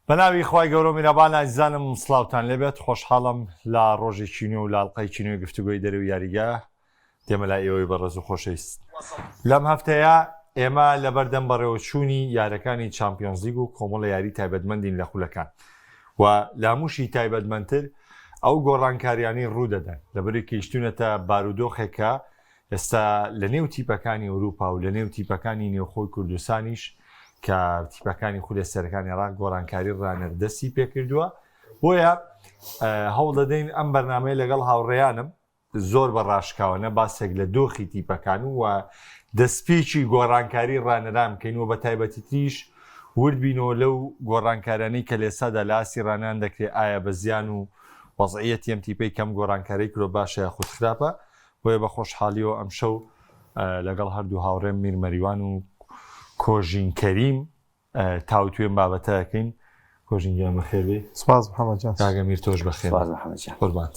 بەناوی خوای گەورەو میرەبان ئازیزانم سڵاوتان لێبێت خۆشحاڵم لە ڕۆژێکی نوێ و لە ئەڵقەیەکی نوێی گفتوگۆی دەرەوی یاریگا دێمە لای ئێوەی بەڕێز و خۆشەویست لەم هەفتەیە ئێمە لەبەردەم بەڕێوەچوونی یارەکانی چامپیۆنزلیگ و کۆمەڵە یاری تایبەتمەندین لە خولەکان و لاموشی تایبەتمەندتر ئەو گۆڕانکاریانی ڕوودەدەن لەبەری کەیشتونەتە بارودۆخێکە ئێستا لە نێو تیپەکانی ئەوروپا و لە نێو تیپەکانی نێوخۆی کوردستانیش کە تیپەکانی خولە سەرەکانی عێراق گۆڕانکاری ڕانەر دەستی پێکردووە بۆیە هەوڵ دەدەین ئەم بەرنمەیە لەگەڵ هاوڕێیانم زۆر بە ڕاشکاوانە باسێک لە دۆخی تیپەکان و دەستپێکی گۆڕانکاری ڕانەران بکەین و بە تایبەتیتریش وردبینەوە لەو گۆڕانکارانەی کە لێسادا لە ئاستی ڕانان دەکرێت ئایا بە زیان و وەزعیەتی ئەم تیپەی کەم گۆڕانکاری کرۆ باشە یاخود خراپە بۆیە بە خۆشحاڵیەوە ئەمشەو لەگەڵ هەردوو هاوڕێم میر مەریوان و کۆژین کەریم تاوتوێ ئەم بابەتە ئەکەین. کۆژین گیان بەخێر بێی. سپاس محەمەد جان. کاکە میر تۆش بەخێر سپاس محەمەد جان. قوربانت.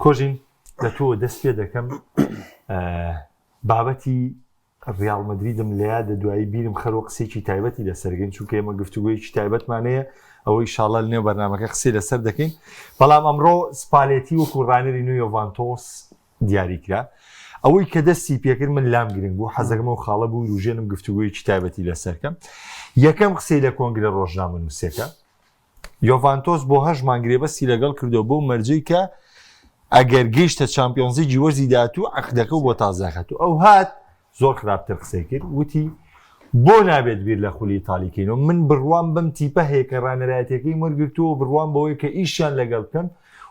کۆژین لە تۆوە دەست پێ دەکەم بابەتی ڕیاڵ مەدریدم لە یادە دوایی بیرم خەرەوە قسەیەکی تایبەتی لەسەر کەین چونکە ئێمە گفتوگۆیەکی تایبەتمان هەیە ئەوە ئیشاڵا لەنێو بەرنامەکە قسەی لەسەر دەکەین بەڵام ئەمڕۆ سپالێتی وەکو ڕانەری نوێی یۆڤانتۆس دیاری کرا ئەوەی کە دەستی پێکرد من لام گرنگ بوو حەزەکەم ئەو خاڵە بوو وروژێنم گفتوگۆیەکی تایبەتی لەسەر کەم یەکەم قسەی لە کۆنگرە ڕۆژنامەنووسەکە یۆڤانتۆس بۆ هەشت مانگ گرێبەستی لەگەڵ کردووە بەو مەرجەی کە ئەگەر گەیشتە چامپیۆنزلیگی وەرزی داهاتوو عەقدەکە بۆ تازە دەکات و ئەو هات زۆر خراپتر قسەی کرد وتی بۆ نابێت بیر لە خولی ئیتالی کەینەوە من بڕوام بەم تیپە هەیە کە ڕانەرایەتەکەی وەرگرتووە و بڕوام بەوەی کە ئیشیان لەگەڵ بکەم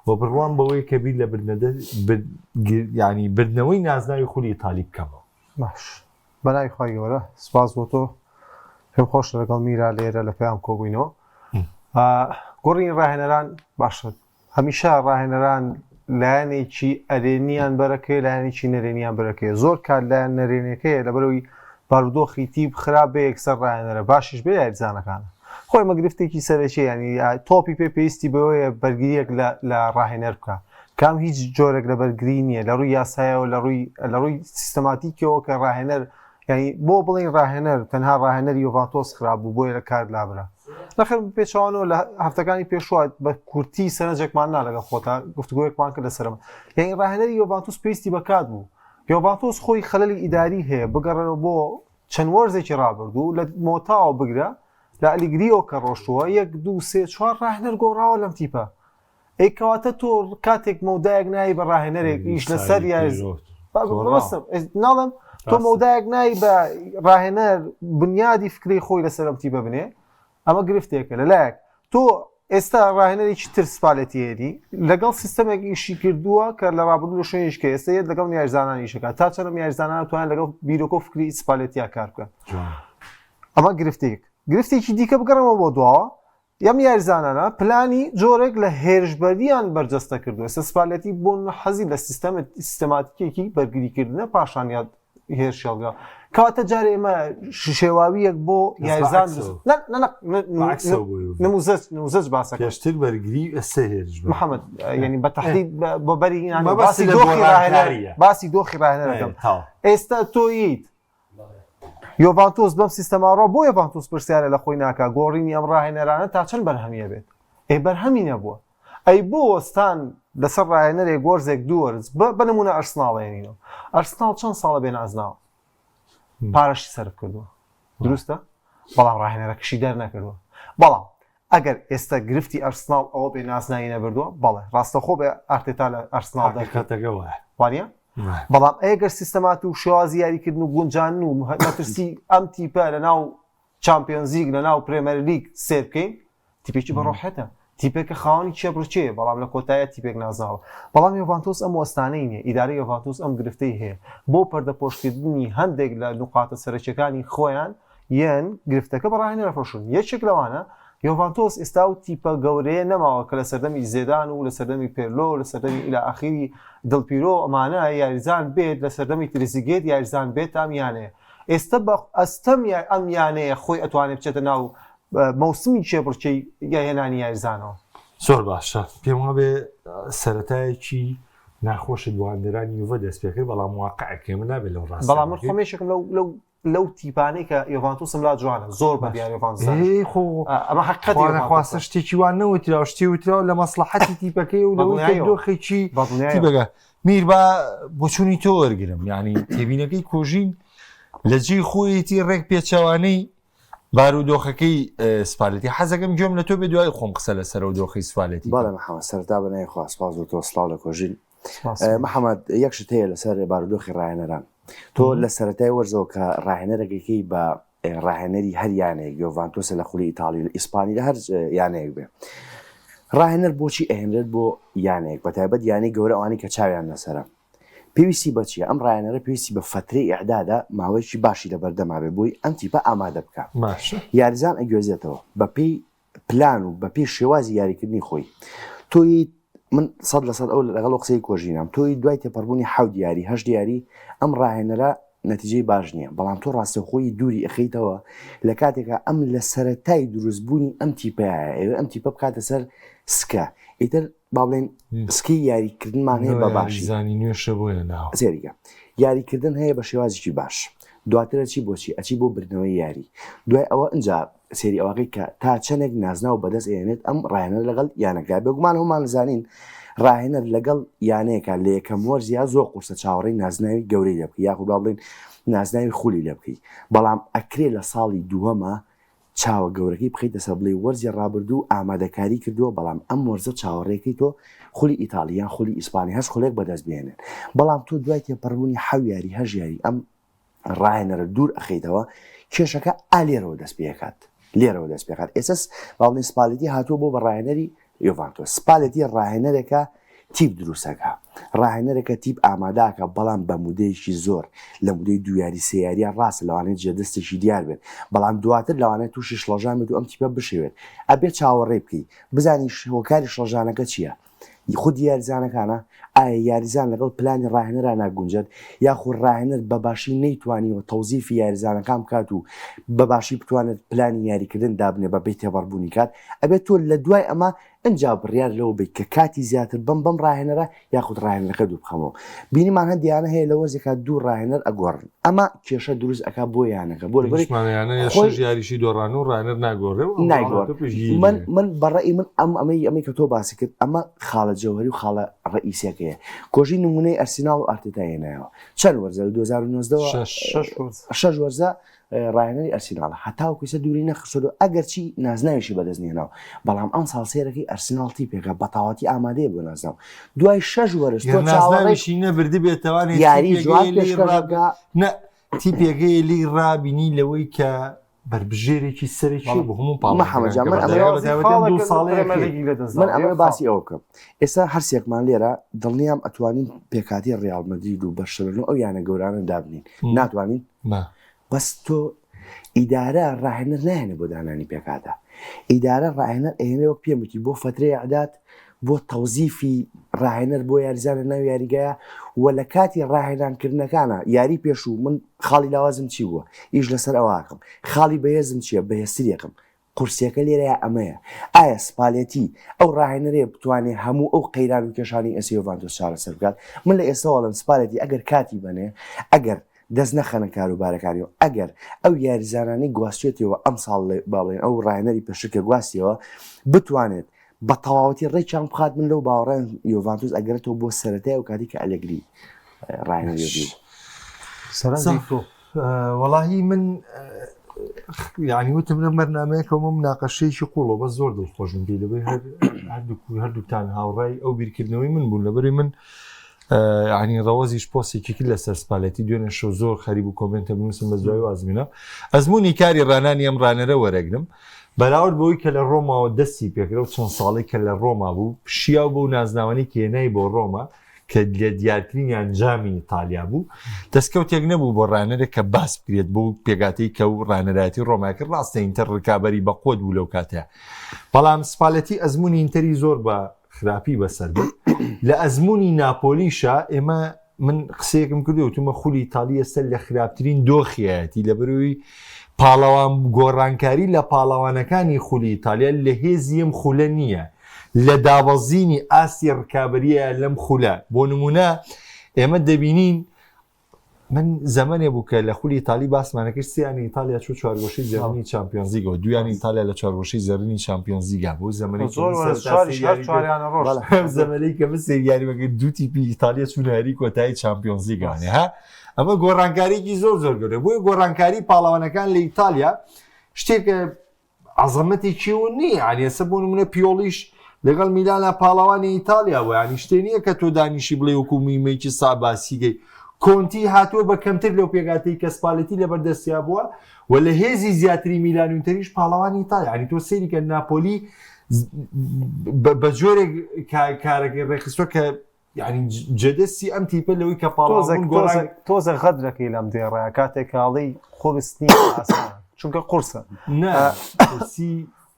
و بڕوام بەوەی کە بیر لە بردنە ینی بردنەوەی نازناوی خولی ئیتالی بکەمەوە باش بەناوی خوای گەورە سپاس بۆ تۆ پێم خۆشە لەگەڵ میرا لێرە لە پەیام کۆبووینەوە گۆڕینی ڕاهێنەران باشە هەمیشە ڕاهێنەران لایەنێکی ئەرێنیان بەرەکەی لایەنێکی نەرێنیان بەرەکەی زۆر کات لایەن نەرێنەکەیە لەبەرەوەی بارودۆخی تیپ خراپ بێ یەکسەر ڕاهێنەرە باشیش بێ یاریزانەکانە خۆی مە گرفتێکی سەرەکی ینی تۆپی پێ پێویستی بەوەیە بەرگریەک لە ڕاهێنەر بکە کام هیچ جۆرێک لە بەرگری نییە لە ڕووی یاسایەوە لە ڕووی لە ڕووی سیستەماتیکەوە کە ڕاهێنەر یعنی بۆ بڵین ڕاهێنەر تەنها ڕاهێنەر یۆڤانتۆس خراپ بوو بۆیە لە کار لابرا نەخێر پێچوانەوە لە هەفتەکانی پێشوە بە کورتی سەرنجێکمان نا لەگەڵ خۆتا گفتوگۆیەکمان کرد لەسەرم یعنی ڕاهێنەری یۆڤانتۆس پێویستی بەکات بوو یۆڤانتۆس خۆی خەلەلی ئیداری هەیە بگەڕێنەوە بۆ چەند وەرزێکی ڕابردوو لە مۆتاوە بگرە لە ئەلیگریەوە کە ڕۆشتووە یەک دوو سێ چوار ڕاهێنەر گۆڕاوە لەم تیپە ئەی کەواتە تۆ کاتێک مەودایەک نایی بە ڕاهێنەرێک ئیش لەسەر ناڵم تۆ مەودایەک نایی بە ڕاهێنەر بنیادی فکری خۆی لەسەر ئەم تیپە بنێ ئەمە گرفتێکە لەلایەک تۆ ئێستا ڕاهێنەرێکی تر سپالێتیەتی لەگەڵ سیستەمێک ئیشی کردووە کە لە ڕابردوو لە شوێنیش کە ئێستا یەت لەگەڵ یاریزانان ئیشەکە تا چەند یاریزانان توان لەگەڵ بیرۆکە و فکری سپالێتیا کار بکەن ئەمە گرفتێک گرفتێکی دیکە بگەڕەوە بۆ دواوە ئەم یاریزانانە پلانی جۆرێک لە هێرشبەریان بەرجەستە کردووە، ئێستا سپالێتی بۆ حەزی لە سیستەماتیکێکی بەرگریکردنە پاشان یاد هێرش هەڵگرا کەواتە جارێ ئێمە شێواویەک بۆ یاریزان نموزەج نموزەج باسەکە پێشتر بەرگری ئێستا هێرش محەممەد یعنی بە تحدید بۆ بەری باسی دۆخی ڕاهێنەریە باسی دۆخی ڕاهێنەرەکەم ئێستا تۆیت یۆڤانتۆس بەم سیستەمە ڕۆ بۆ یۆڤانتۆس پرسیارە لە خۆی ناکا گۆڕینی ئەم ڕاهێنەرانە تا چەند بەرهەمی ئەبێت ئەی بەرهەمی نەبووە ئەی بۆ وەستان لەسەر ڕاهێنەرێک وەرزێک دوو وەرز بە نمونە ئەرسناڵ هێنینەوە ئەرسناڵ چەند ساڵە بێ نازناوە پارەشی سەرف کردووە دروستە بەڵام ڕاهێنەرەکەشی دەرنەکردووە بەڵام ئەگەر ئێستا گرفتی ئەرسناڵ ئەوە بێ نازناوی نەبردووە بەڵێ ڕاستەخۆ بێ ئارتێتا لە ئەرسناڵ دەرکەتەکە وایە وانە بەڵام ئەگەر سیستەمات و شێوازی یاریکردن و گونجان و مەترسی ئەم تیپە لە ناو چامپیۆنزلیگ لە ناو پرێمەرلیگ سێر بکەین تیپێکی بە ڕۆحێتە تیپێکە خاوەنی کێبڕکێیە بەڵام لە کۆتایە تیپێک نازناوە بەڵام یۆڤانتۆس ئەم وەستانەی نییە ئیدارەی یۆڤانتۆس ئەم گرفتەی هەیە بۆ پەردەپۆشکردنی هەندێک لە نوقاتە سەرەکیەکانی خۆیان یەن گرفتەکە بە ڕاهێنەر ئەفرۆشن یەکێک لەوانە یۆڤانتۆس ئێستا و تیپە گەورەیە نەماوە کە لە سەردەمی زێدان و لە سەردەمی پێرلۆ لە سەردەمی ئیلا ئاخیری دڵپیرۆ ئەمانە یاریزان بێت لە سەردەمی تریزیگێت یاریزان بێت ئەم یانەیە ئێستا بە ئەستەم ئەم یانەیە خۆی ئەتوانێت بچێتە ناو مەوسمی کێبڕکێی هێنانی یاریزانەوە. زۆر باشە پێم وابێ سەرەتایەکی ناخۆشت بۆ هاندەرانی یوڤە دەست پێکرد بەڵام واقعێک ئێمە نابێت لەو ڕاستە بەڵام من خۆم یەکێکم لەو لەو. لەو تیپانەی کە یۆڤانتوسم لا جوانە زۆر بە دیار یۆڤانتوس دانیشت. خۆ ئەمە حەقیقەتی خوا نەخواستە یۆڤانتوسە. شتێکی وان نەوترا و شتی وتراوە لە مەسڵەحەتی تیپەکەی و لەوەی کە بەدڵنیایەوە. دۆخێکی بەدڵنیایەوە. تیپەکە میر با بۆچوونی تۆ وەرگرم یعنی تێبینەکەی کۆژین لە جێی خۆیەتی ڕێک پێچەوانەی بارودۆخەکەی سپالێتی حەزەکەم گوێم لە تۆ بێ دوای خۆم قسە لەسەر و دۆخی سپالێتی بەڵێ محەممەد سەرتا بە ناوی خوا سپاس بۆ تۆ سڵاو لە کۆژین محەممەد یەک شت هەیە لەسەر بارودۆخی ڕاهێنەران تۆ لە سەرەتای وەرزەوە کە ڕاهێنەرەکەی بە ڕاهێنەری هەر یانەیەک یۆڤانتۆسە لە خولی ئیتاڵی و ئیسپانی لە هەر یانەیەک بێ ڕاهێنەر بۆچی ئەهێنرێت بۆ یانەیەک بە تایبەت یانەی گەورە ئەوانی کە چاویان لەسەرە پێویستی بە چیە ئەم ڕاهێنەرە پێویستی بە فەترەی ئیعدادە ماوەیەکی باشی لەبەردەما بێ بۆی ئەم تیپە ئامادە بکا باشە. یاریزان ئەگوێزێتەوە بەپێی پلان و بەپێی شێوازی یاریکردنی خۆی تۆی من 100% ئەو لەگەڵ ئەو قسەی کۆژینام تۆی دوای تێپەڕبوونی حەوت یاری هەشت یاری ئەم ڕاهێنەرە نەتیجەی باش نییە بەڵام تۆ ڕاستەوخۆی دووری ئەخەیتەوە لە کاتێکا ئەم لە سەرەتای دروستبوونی ئەم تیپەیە ئەوێ ئەم تیپە بکاتە سەر سکە ئیتر با بڵێن سکی یاریکردنمان هەیە بە باشی زانی نوێشە بۆیە ناوە سێریگە یاریکردن هەیە بە شێوازێکی باش دواترە چی بۆچی ئەچی بۆ بردنەوەی یاری دوای ئەوە ئەجا سێری ئەوەکەی کە تا چەندێک نازناو بەدەست ئێنێت ئەم ڕاهێنەر لەگەڵ یانەکە بێگومان هەمومان زانین ڕاهێنەر لەگەڵ یانەیەکە لە یەکەم وەرز یا زۆر قورسە چاوەڕێی نازناوی گەورەی لێ بکەی یاخود با بڵێین نازناوی خولی لێ بکەی بەڵام ئەکرێ لە ساڵی دووەمە چاوە گەورەکەی بخەیتە سەر بڵێی وەرزی ڕابردوو ئامادەکاری کردووە بەڵام ئەم وەرزە چاوەڕێکەی تۆ خولی ئیتاڵی یان خولی ئیسپانی هەر خولێک بەدەست بهێنێت بەڵام تۆ دوای تێپەڕبوونی حەو یاری هەشت یاری ئەم ڕاهێنەرە دوور ئەخەیتەوە کێشەکە ئا لێرەوە دەست پێکات لێرەوە دەست پێکات ئێستا با بڵێین سپالێتی هاتووە بۆ بە ڕاهێنەری یۆڤانتۆس سپالێتی ڕاهێنەرێکە تیپ دروستەکە ڕاهێنەرێکە تیپ ئاماداکە بەڵام بە مودەیەکی زۆر لە مودەی دوو یاری سێ یاریە ڕاستە لەوانەیە جێدەستێکی دیار بێت بەڵام دواتر لەوانەیە تووشی شڵەژان بێت و ئەم تیپە بشێوێت ئەبێ چاوەڕێ بکەی بزانی هۆکاری شڵەژانەکە چییە خودی یاریزانەکانە؟ ئایا یاریزان لەگەڵ پلانی ڕاهێنەرا ناگونجێت؟ یاخود ڕاهێنەر بە باشی نەیتوانیوە تەوزیفی یاریزانەکان بکات و بە باشی بتوانێت پلانی یاریکردن دابنێ بە بێ تێپەڕبوونی کات؟ ئەبێت تۆ لە دوای ئەمە ئنجا بڕیار لەوە بەیت کە کاتی زیاتر بەم بەم ڕاهێنەرە یاخود ڕاهێنەرەکە دووربخەمەوە. بینیمان هەندێ یانە هەیە لە وەرزێکا دوو ڕاهێنەر ئەگۆڕن. ئەمە کێشە دروست ئەکا بۆ یانەکە. بۆ لەبەرئەوەی بینیشمان یانە خۆی شەش یاریشی دۆڕان و ڕاهێنەر ناگۆڕێ و ئەم نایگۆڕ. دۆڕانەکە پشتگیری من دەکەن. من بە ڕەئی من ئەم ئەمەی ئەمەی کە تۆ باسی کرد ئەمە خاڵە جەوهەری و خاڵە ڕەئیسیەکەیە. کۆژی نموونەی ئەرسیناڵ و ئارتێتای هێنایەوە. چەند وەرزە لە 2019 وە شەش. شەش وەرز. شەش وەرزە ڕاهێنەری ئەرسیناڵە هەتاوەکو ئێستا دووری نەخستۆتەوە ئەگەرچی نازناویشی بەدەست نێناوە بەڵام ئەمساڵ سێرەکەی ئەرسیناڵ تیپێکە بەتەواوەتی ئامادەیە بۆ نازناو دوای شەش وەرز گەر تۆ چاوەڕێی نازناویشی نەبردبێتەوانێ یاری جوان تیپێکەیە لێی پێشکەش ڕاب بکا نە تیپێکەیە لێی ڕابینی لەوەی کە بەربژێرێکی سەرەکیە بۆ هەموو محەممەد پاڵەوانەکان جان کە من بەردەوام ئەمەوێ بە تایبەتی ئەم دوو ساڵەیە کەی من ئەمەوێ باسی ئەوە بکەم ئێستا هەرسێکمان لێرە دڵنیام ئەتوانین پێکهاتەی ڕیاڵ مەدرید و بەرشەلۆنە و ئەو یانە گەورانە دابنین ناتوانین نا. بەس تۆ ئیدارە ڕاهێنەر ناهێنێ بۆ دانانی پێکهاتە ئیدارە ڕاهێنەر ئەهێنێ وەک پێم وتی بۆ فەترەی ئەعداد بۆ تەوزیفی ڕاهێنەر بۆ یاریزان لە ناو یاریگایە و لە کاتی ڕاهێنانکردنەکانە یاری پێشوو من خاڵی لاوازم چی بووە ئیش لەسەر ئەوە ئەکەم خاڵی بەهێزم چییە بەهێزتریەکەم قورسیەکە لێرەیا ئەمەیە ئایا سپالێتی ئەو ڕاهێنەرەیە بتوانێ هەموو ئەو قەیران و کێشانەی ئێستا یۆڤانتۆس چارەسەر بکات؟ من لە ئێستاوە ئەڵێم سپالێتی ئەگەر کاتی بەنێ، ئەگەر دەست نەخەنە کاروبارەکانی و ئەگەر ئەو یاریزانانەی گواستوێتیەوە ئەمساڵ با بڵێین ئەو ڕاهێنەری پێشتر کە گواستیەوە بتوانێت بە تەواوەتی ڕێکیان بخات من لەو باوەڕەم یۆڤانتۆس ئەگەرێتەوە بۆ سەرەتای ئەو کاتی کە ئەلێگری ڕاهێنەری یۆڤی بوو. سەرنجی تۆ. وەڵاهی من یعنی وتم لەم بەرنمەیەکەوە مناقەشەیەکی قوڵە بەس زۆر دڵخۆشم پێی لەبەر هەردوو هەردووکتان هاوڕای ئەو بیرکردنەوەی من بوون لەبەری من ینی ڕەوەزیش پۆستێکی کرد لەسەر سپالێتی دوێنێ شەو زۆر خەریب و comment ە بنووسم بە دوای وازمینە ئەزمموی کاری ڕانانی ئەم ڕانەرە وەرەگرم بەراورد بەوەی کە لە ڕۆماوە دەستی پێکرد و چەند ساڵی کە لە ڕۆما بوو شیاو بەو نازناوانی کێنای بۆ ڕۆما کە لە دیارترینیان جامی ئیتالیا بوو، دەستکەوتێک نەبوو بۆ ڕانەرێک کە باس بکرێت بەو پێکهاتەی کە و ڕانەرایەتی ڕۆمای کرد، ڕاستە ئینتەر ڕکابەری بەقوەت بوو لەو کاتەیا، بەڵام سپالێتی ئەزموونی ئینتەری زۆر بە خراپی بەسەر برد، لە ئەزموونی ناپۆلیشا ئێمە من قسەیەکم کردو وتومە خولی ئیتالی ئێستا لە خراپترین دۆخیایەتی لەبەرئەوەی پاڵەوان گۆڕانکاری لە پاڵەوانەکانی خولی ئیتالیا لە هێزی ئەم خولە نییە، لە دابەزینی ئاستی ڕکابەرییە لەم خولە، بۆ نموونە ئێمە دەبینین. من زەمەنێ بوو کە لە خولی ئیتالی باسمانەکرد سیانی ئیتالیا چوو چوارگۆشەی زێڕینی چامپیۆنزلیگەوە دویانی ئیتالیا لە چوارگۆشەی زێڕینی چامپیۆنزلیگا بوو زەمەنێک زۆر چواریش هەر چواریانە ڕۆشت زەمەنێک کە من سەیری یاری بەکرد دوو تیپی ئیتالیا چوونە یاری کۆتایی چامپیۆنزلیگانێ ها ئەمە گۆڕانکاریی زۆر زۆر گەورە بۆیە گۆڕانکاری پاڵەوانەکان لە ئیتالیا شتێکە عەزەمەتێکی و نییە یانی ئێستا بۆ نمونە پیۆڵیش لەگەڵ میلانا پاڵەوانی ئیتالیا بوو یانی شتێ نییە کە تۆ دانیشی بڵێ وەکو میمێکی ساباسیگەی کۆنتی هاتووە بە کەمتر لەو پێکاتەی کە سپالێتی لەبەردەستیا بووە و لە هێزی زیاتری میلان و ئینتەریش پاڵەوانی ئیتالیا یانی تۆ سەیری کە ناپۆلی بە جۆرێک کارەکەی ڕێکخستووە کە یعنی جێدەستی ئەم تیپە لەوەی کە پاڵەوان گۆڕان تۆزە غەدرەکەی لەم دێڕەیە کاتێک کاڵی قورس نییە ئاسانە چونکە قورسە نا قورسی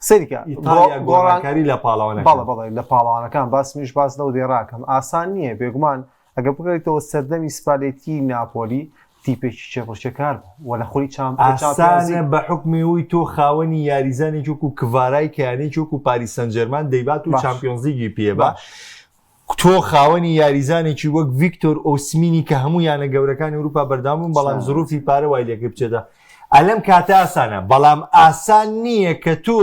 سەیرکە ئیتالیا گۆڕانکاری لە پاڵەوانەکان بەڵێ بەڵێ لە پاڵەوانەکان باس منیش باس لەو دێڕاکەم ئاسان نییە بێگومان ئەگەر بگەڕێیتەوە سەردەمی سپالێتی ناپۆلی تیپێکی کێبڕکێکار بوو و لە خولی چامپ ئاسانە بە حوکمی ئەوەی تۆ خاوەنی یاریزانێکی وەکو کڤارای کە یانەیەکی وەکو پاریس سانجێرمان دەیبات و چامپیۆنزلیگی پێبا تۆ خاوەنی یاریزانێکی وەک ڤیکتۆر ئۆسمینی کە هەموو یانە گەورەکانی ئەوروپا بەردەوام بوون بەڵام زروفی پارە وای لێکرد بچێتە ئەلەم کاتە ئاسانە بەڵام ئاسان نییە کە تۆ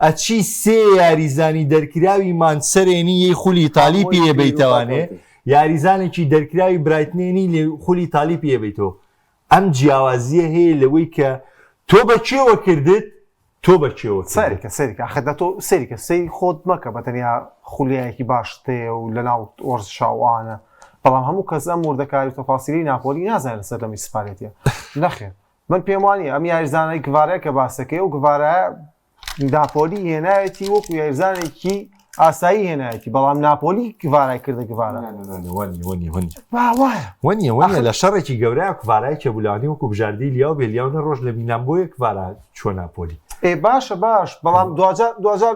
ئەچی سێ یاریزانی دەرکراوی مانچسەرێنی یەی خولی ئیتالی پێ بەیتەوانێ یاریزانێکی دەرکراوی برایتنێنی لێ خولی ئیتالی پێ بەیتەوە ئەم جیاوازیە هەیە لەوەی کە تۆ بە کێوە کردت تۆ بە کێوە کردت. سەیرکە سەیرکە ئاخر دە تۆ سەیرکە سەیری خۆت مەکە بە تەنیا خولیایەکی باشت هەیە و لەناو وەرزشا و ئەوانە بەڵام هەموو کەس ئەم وردەکاری و تەفاسیلەی ناپۆلی نازانێت لە سەردەمی سپالێتیە نەخێر من پێم وانیە ئەم یاریزانەی گڤارای کە باسەکەی ئەو گڤارایە ناپۆلی هێنایەتی وەکو یاریزانێکی ئاسایی هێنایەتی بەڵام ناپۆلی گڤارای کردە گڤارا وانیە وانیە لە شەڕێکی گەورە گڤارای کێبولانی وەکو بژاردەی لیاو بێ لیاو نە ڕۆژ لە میلان بۆیە گڤارا چوە ناپۆلی ئێ باشە باش بەڵام دواجار دواجار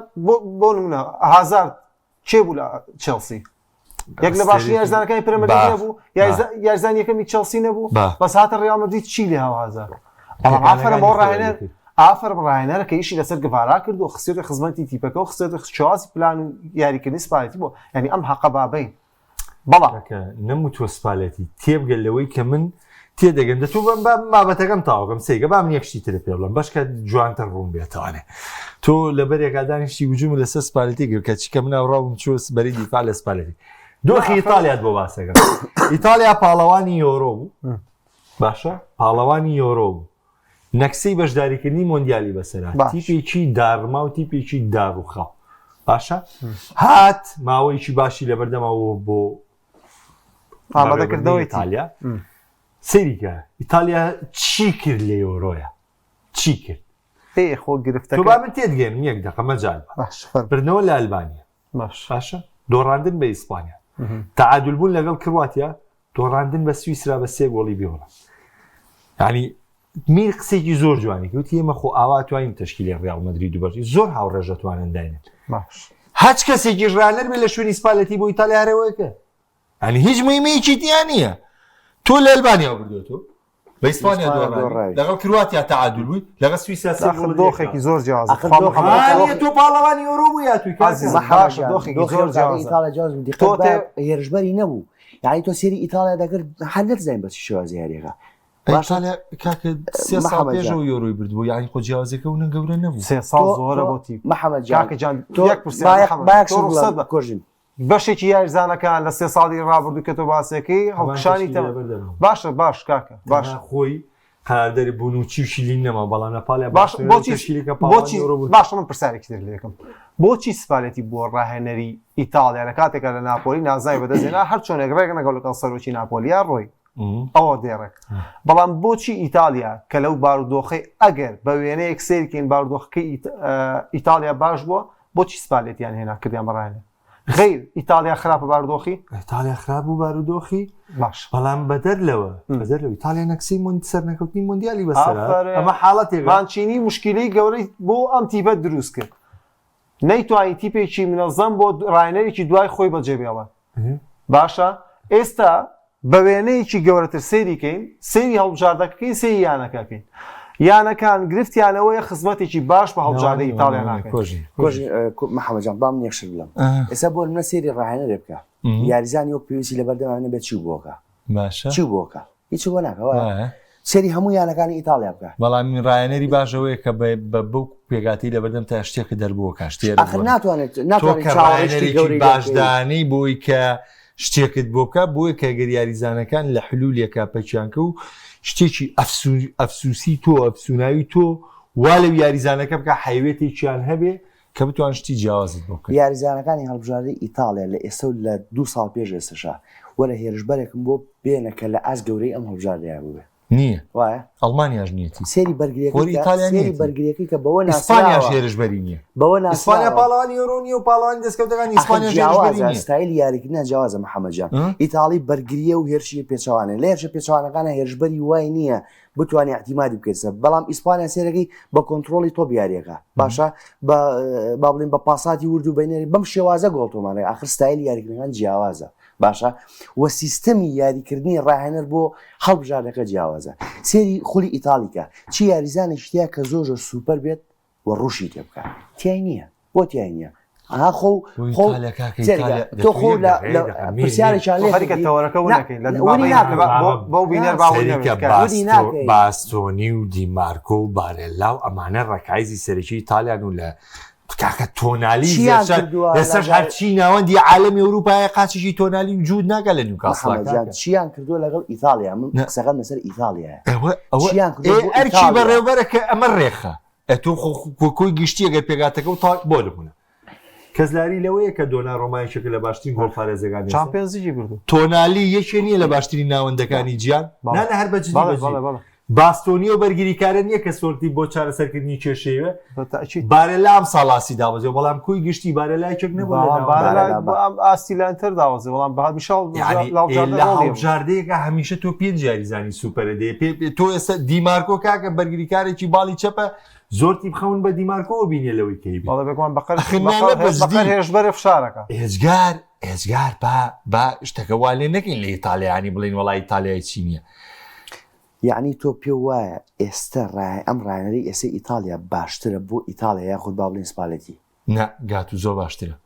بۆ نمونە هازارد کێ بوو لە چێڵسی یەک لە باشترین یاریزانەکانی پرێمەرلیگ نەبوو یاریزان یەکەمی چێڵسی نەبوو بەس هاتە ڕیال مەدرید چی لێ هاو هازارد بەڵام ئافەرم بۆ ڕاهێنەر ئافەرم ڕاهێنەرە کە ئیشی لەسەر گڤارا کرد و خستێتە خزمەتی تیپەکە و خستێتە شێوازی پلان و یاریکردنی سپالێتی بۆ یعنی ئەم حەقە بابین بەڵام نەموتوە سپالێتی تێبگە لەوەی کە من تێدەگەم دە تۆ بەم با بابەتەکەم تاوەکەم سێگە با من یەک شتی ترت پێ بڵێم بەشکە جوانتر ڕوون بێتوانێ تۆ لەبەرێکا دانیشتی وجوم لەسەر سپالێتی کرد کە چیکە من ئاوڕاوم چوە بەری دیفاع لە سپالێتی دۆخی ئیتالیات بۆ باسەکەم ئیتالیا پاڵەوانی یۆرۆ بوو باشە پاڵەوانی یۆرۆ بوو نەکسەی بەشداریکردنی مۆندیالی بەسەرا تیپێکی داڕما و تیپێکی داڕوخاو باشە هات ماوەیەکی باشی لەبەردەمەوە بۆ ئامادەکردنەوەی ئیتالیا سەیریکە ئیتالیا چی کرد لە یۆرۆیە چی کرد ئێ خۆ گرفتەکە تۆ با من تێدگەێنم یەک دەقە مەجال بردنەوە لە ئەلبانیا باشە دۆڕاندن بە ئیسپانیا تعادل بوون لەگەڵ کرواتیا دۆڕاندن بە سویسرا بە سێ گۆڵی بێوەڵام ینی میر قسێکی زۆر جوانی وتی ئێمە خۆ ئاوا توانین تەشکیلی ڕیاڵ مەدرید و بەرزی زۆر هاوڕێژ دەتوانن داینن باش هەچ کەسێکی ڕانەر بێ لە شوێنی سپالێتی بۆ ئیتالیا هەرەوەکە ئەنی هیچ مهمەیەکی تیا نییە تۆ لە ئەلبانیا بردوێتەوە بە ئیسپانیا دۆڕاوی لەگەڵ کرواتیا تعادل بووی لەگەڵ سویسرا سێ گۆڵ دۆخێکی زۆر جیاواز تۆ پاڵەوانی یۆرۆ بوو یا توی باشە دۆخێکی زۆر جیاواز ئیتالیا جیاواز بوو دیقەت بە هێرشبەری نەبوو یعنی تۆ سێری ئیتالیا دەکرد هەر نەتزانین بە چ شێوازی یاریەکە ئیتالیا کاکە سێ ساڵ پێشەوە یۆرۆی بردبوو یعنی خۆ جیاوازەکە و نە گەورە نەبوو سێ ساڵ زۆرە بۆ تیپ محەممەد جان کاکە جان تۆ یەک پرسیار محەممەد، با یەک تۆ شت ڕوخسەت بڵێم بە. کۆژین بەشێکی یاریزانەکان لە سێ ساڵی ڕابردوو کە تۆ باسەکەی هەڵکشانی تە باشە باش کاکە باش خۆی قەراردەری بونوچی و شیلین نەما بەڵام لە پاڵیا باش بۆچی تەشکیلەکە بۆچی پاڵەوانی یۆرۆ بوون. باشە من پرسیارێکی تر لێکم بۆچی سپالێتی بووە ڕاهێنەری ئیتاڵیا لە کاتێکا لە ناپۆلی نازناوی بەدەستهێنا هەر چۆنێک ڕێک نەگەڵ لەگەڵ سەرۆکی ناپۆلیا ڕۆی ئەوە دێڕێک بەڵام بۆچی ئیتالیا کە لەو بارودۆخەی ئەگەر بە وێنەیەک سەیرکەین بارودۆخەکەی ئیتالیا باش بووە بۆچی سپالێتیان هێنا کردیان بە ڕاهێنەر غیر ئیتالیا خراپە بارودۆخی ئیتالیا خراپ بوو بارودۆخی باش بەڵام بەدەر لەوە بەدەر لەوە ئیتالیا نەکسی مۆند سەرنەکەوتنی مۆندیالی بەسەر ئەمە حاڵەتێک مانچینی مشکلەی گەورەی بۆ ئەم تیپە دروست کرد نەیتوانی تیپێکی منەزەم بۆ ڕاهێنەرێکی دوای خۆی بەجێ بێڵێ باشە ئێستا بە وێنەیەکی گەورەتر سەیری کەین سەیری هەڵبژاردەکەکەین سەیری یانەکەکەین یانەکان گرفتیانەوەیە خزمەتێکی باش بە هەڵبژاردەی ئیتاڵیا ناکەن محەممەد جان با من یەک شت بڵێم ئێستا بۆ منە سەیری ڕاهێنەرێ بکە یاریزانی وەک پێویستی لەبەردەمان نەبێت چی بۆکە باشە چی بۆکە؟ هیچ بۆ ناکە وایە سەیری هەموو یانەکانی ئیتاڵیا بکە. بەڵام ڕایەنەری باش ئەوەیە کە بە بەو پێگاتی لەبەردەم تا شتێکە دەربووە کە شتێ ئاخر ناتوانێت ناتوانێت چاوەڕێی گەورەی باشدانی بۆی کە شتێکت بۆ بکە بۆیە کە گەر یاریزانەکان لە حلولێکا پەکیانکە و شتێکی ئەفسوسی تۆ ئەفسوناوی تۆ وا لەو یاریزانەکە بکە حیوێتێکیان هەبێ کە بتوان شتی جیاوازت بۆ بکەن. یاریزانەکانی هەڵبژاردەی ئیتاڵیا لە ئێستا و لە دوو ساڵ پێش ئێستەشا وەرە هێرشبەرێکم بۆ بێنە کە لە ئاست گەورەی ئەم هەڵبژاردەیە بووبێ. نییە. وایە؟ ئەڵمانیاش نیەتی. سەیری بەرگریەکەی خۆری کە ئیتالیا سەیری نیەتی. بەرگریەکەی کە بەوە ئیسپانیاش ناسراوە هێرشبەری نییە. بەوە ئیسپانیا ناسراوە. پاڵەوانی یۆرۆ نییە و پاڵەوانی دەستکەوتەکانی ئاخر ئیسپانیاش هێرشبەری جیاوازە نییە. ستایلی یاریکردنیان جیاوازە محەمەد جان. ها؟ ئیتاڵی بەرگریە و هێرشی پێچەوانەیە. لە هێرشە پێچەوانەکانا هێرشبەری وای نییە بتوانێ ئیعتیمادی بکەیت سەر بەڵام ئیسپانیا سێرەکەی بە کۆنتترۆلی تۆپ یاریەکە باشە بە با بڵین بە پاساتی ورد و بینەری بەم شێوازە گۆڵ تۆمارە ئاخر ستایلی یاریکردنەکان جیاوازە باشە و سیستەمی یاریکردنی ڕاهێنەر بۆ هەڵبژاردەکە جیاوازە سێری خولی ئیتالیکە چی یاریزانێکی تیا کە زۆر زۆر سوپەر بێت و ڕوشی تێ بکە تیای نییە بۆ تیای نییە ئەها خۆ خۆ تۆ خۆ لە پرسیارێکیان لێ خەریکە تەوەرەکە ون نەکەین لە ونی ناکەین. بەو بینەر با ون سەریکە نەبێت. ونی ناکەین. باستۆنی و دیمارکۆ و بارێلا و ئەمانە ڕەکایزی سەرەکی ئیتالیان و لە کاکە تۆنالی چیان زێشە کردووە ئێستاش لەگەڵ- هەرچی ناوەندی عالەمی ئەوروپایە قاچێکی تۆنالی وجود ناکە لە نیوکاسڵ محەمەد جان چیان کردووە لەگەڵ ئیتاڵیا من نا. قسەکەم لەسەر ئیتاڵیایە ئەوە ئەوە چیان کردووە ئێ بۆ ئەرکی ئیتاڵیا؟ بەڕێوبەرە کە ئەمە ڕێخە ئەتۆ خۆ خۆ کۆی گشتی ئەگەر پێکهاتەکە و تا بۆ نمونە کەس لاری لەوەیە کە دۆنا ڕۆما یەکێکە لە باشترین گۆڵپارێزەکانی ئێستا. چامپیۆنز لیگی بردو. تۆنالی یەکێ نییە لە باشترین ناوەندەکانی جیان بەڵێ. نا نا هەر بە جدی بەڵێ بە جدی. بەڵێ بەڵێ. باستۆنی و بەرگریکارە نییە کە سۆرتی بۆ چارەسەرکردنی کێشەیە بە تەئکید. بارێلا ئەم ساڵ ئاستی دابەزیوە بەڵام کۆی گشتی بارێلا یەکێک نەبووە لە بەڵام ناوەندەکان. بارێلا بارێلا بۆ ئەم ئاستی لە ئینتەر داوەزی بەڵام بە هەمیشە یعنی لە هەڵبژاردە لە ڕۆڵی هەبوو. هەڵبژاردەیەکە هەمیشە تۆ پێنج یاریزانی سوپەرە دێ پێ پێ- تۆ ئێستا دیمارکۆ کاکە بەرگریکارێکی باڵی چەپە زۆر تیپ خەون بە دیمارکۆوە بینێ لەوەی کەی بێ. بەڵێ بێگومان بەقەر ئەخر نا بەقەر لە بەجدی. بەقەر هێرشبەرێ فشارەکە. ئێجگار ئێجگار با با شتەکە وا لێ نەکەین لە ئیتالیا یانی بڵێین وەڵا ئیتالیای چی نییە. یەعنی تۆ پێو وایە ئێستە ڕای ئەم ڕاهێنەرەی ئێستەی ئیتاڵیا باشترە بۆ ئیتاڵیا یاخود با بڵێین سپالێتی؟ نا گاتوزۆ باشترە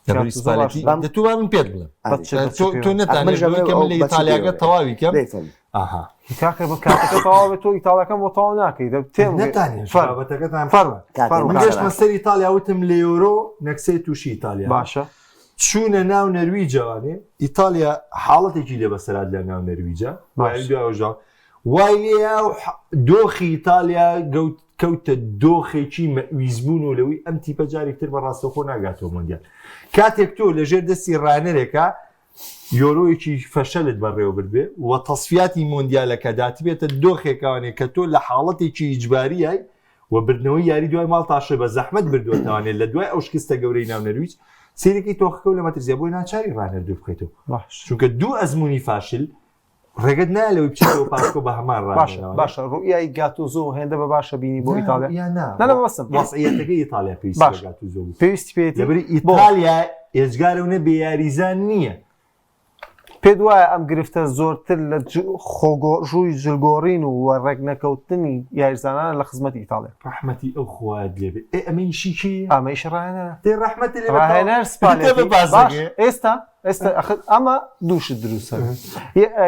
لەبەری گاتوزۆ سپالێتی باشترە. دە تۆ با من پێت بڵێم ئەرێ. بە چ- بە چ تۆ پێوە؟ تۆ نەتانێت منش بڵێی کە من لە ئەمەوێ ئەو بە چ ئیتالیاکە پێوەیە. تەواوی کەم دەی فەرموو. ئەها کاکە بە کاتەکە تەواو بێت تۆ ئیتاڵیاکەم بۆ تەواو ناکەی دە تێم نەتانێت فەرموو. بابەتەکەتان فەرموو. کاتێ فەرموو. من باشە. گەشتمە سەر ئیتالیا وتم لە یۆرۆ نەکسەی تووشی ئیتالیا باشە چوونە ناو نەرویجەوانێ ئیتالیا حاڵەتێکی لێ بەسەرات لە ناو نەرویجە باش. دوای وای لێیا و دۆخی ئیتالیا گەوت کەوتە دۆخێکی مەئویزبوون و لەوەی ئەم تیپە جارێک تر بە ڕاستەوخۆ ناگاتەوە مۆندیال. کاتێک تۆ لەژێر دەستی ڕانەرێکا یۆرۆیەکی فەشەلت بەڕێوە بردبێ و تەسفیاتی مۆندیالەکە داتبێتە دۆخێکانێ کە تۆ لە حاڵەتێکی ئیجباریای و بردنەوەی یاری دوای ماڵتاشێ بە زەحمەت بردووەتەوانێ لە دوای ئەو شکستە گەورەی ناو نەرویج سەیرەکەی تۆخەکە و لە مەترسیە بۆیە ناچاری ڕانەر دوور بخەیتەوە باش چونکە دوو ئەزموونی فاشل ڕێگەت نایە لەوەی بچیتەوە پاسکۆ بە هەمان باشە ڕاهێنەرەوە. باشە ڕوئیای گاتوزۆ هێندە بە باشە بینی بۆ ئیتاڵیا یا نا نا نا مەبەستم وەزعیەتەکەی ئیتاڵیا پێویستی بە باش. گاتوزۆ بوو پێویستی پێیەتی لەبری بۆ ئیتالیا ئێجگارە و نە بێ یاریزان نییە پێت وایە ئەم گرفتە زۆرتر لە خۆگۆ ژووری جلگۆڕین و وە ڕێکنەکەوتنی یاریزانانە لە خزمەتی ئیتاڵیا ڕەحمەتی ئەو خوایەت لێ بێ ئێ ئەمە ئیشی کێیە ئەمە ئیشی ڕاهێنەرە دەی ڕەحمەتی لێ بێ تەواو ڕاهێنەر تێ سپالێتی بە باش باسەکەی. ئێستا ئێستا ئەخر ئەمە دوو شت دروستە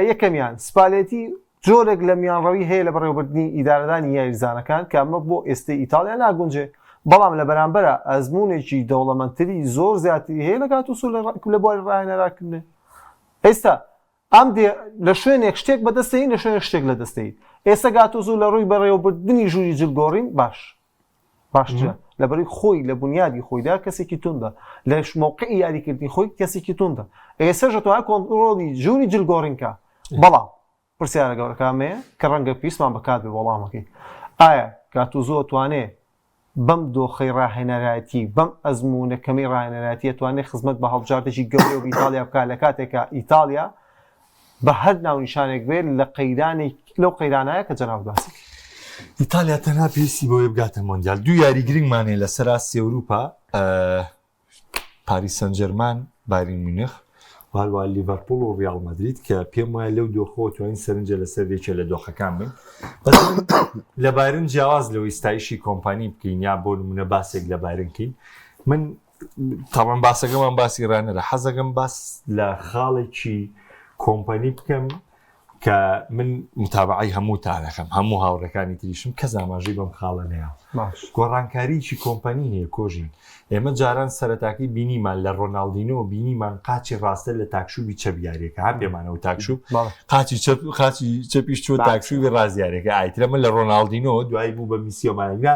یەکەمیان سپالێتی جۆرێک لە میانڕەوی هەیە لە بەڕێوەبردنی ئیدارەدانی یاریزانەکان کە ئەمە بۆ ئێستەی ئیتاڵیا ناگونجێ بەڵام لە بەرامبەرا ئەزموونێکی دەوڵەمەندتری زۆر زیاتری هەیە لە گاتوسۆ لە بواری ڕاهێنەراکردن ئێستا ئەم دێ لە شوێنێک شتێک بەدەستەین لە شوێنێک شتێک لە دەستەیت ئێستا گاتوسۆ لە ڕووی بەڕێوەبردنی ژووری جلگۆڕین باش باشترە لەبەرەی خۆی لە بنیادی خۆیدا کەسێکی توندە لە مەوقعی یاریکردنی خۆی کەسێکی توندە ئێستا دەتوانێت کۆنترۆڵی ژووری جلگۆڕین کا بەڵام پرسیارە گەورەکە ئەمەیە کە ڕەنگە پێویستمان بە کات بێ وەڵامەکەی ئایا گاتوزۆ توانێ بەم دۆخەی ڕاهێنەرایەتی بەم ئەزموونە کەمەی ڕاهێنەرایەتی ئەتوانێ خزمەت بە هەڵبژاردەکی گەورە و ئیتاڵیا بکات لە کاتێکا ئیتاڵیا بە هەر ناونیشانێک بێت لە قەیرانێک لەو قەیرانایە کە جەنابت باسی کرد. ئیتالیا تەنها پێویستی بەوەیە بگاتە مۆندیال. دوو یاری گرنگمان هەیە لەسەر ئاستی ئەوروپا، پاریس سانجێرمان، بایرن میونخ و هەروەها لیڤەرپوڵ و ڕیاڵ مەدرید کە پێم وایە لەو دۆخەوە توانین سەرنجە لەسەر یەکێ لە دۆخەکان بین. بەس من لە بایرن جیاواز لەوەی ستایشی کۆمپانی بکەین یا بۆ نمونە باسێک لە بایرن کەین من تاوان باسەکەمان باسی ڕانەرە حەزەکەم باس لە خاڵێکی کۆمپانی بکەم. کە من متابعەی هەمووتانەکەم هەموو هاوڕێکانی تریشم کەس ئاماژەی بەم خاڵە نەیە گۆڕانکاریی کۆمپانی هەیە کۆژین ئێمە جاران سەرەتاکەی بینیمان لە ڕۆناڵدینۆ بینیمان قاچی ڕاستە لە تاکشوبی چەپ یاریەکە هەم پێمانەوە تاکشوب قاچی چەپ قاچی چەپیش چوە تاکشوبی ڕاست یاریەکە ئایترە من لە ڕۆناڵدینۆ دوایی بوو بە میسیۆمانە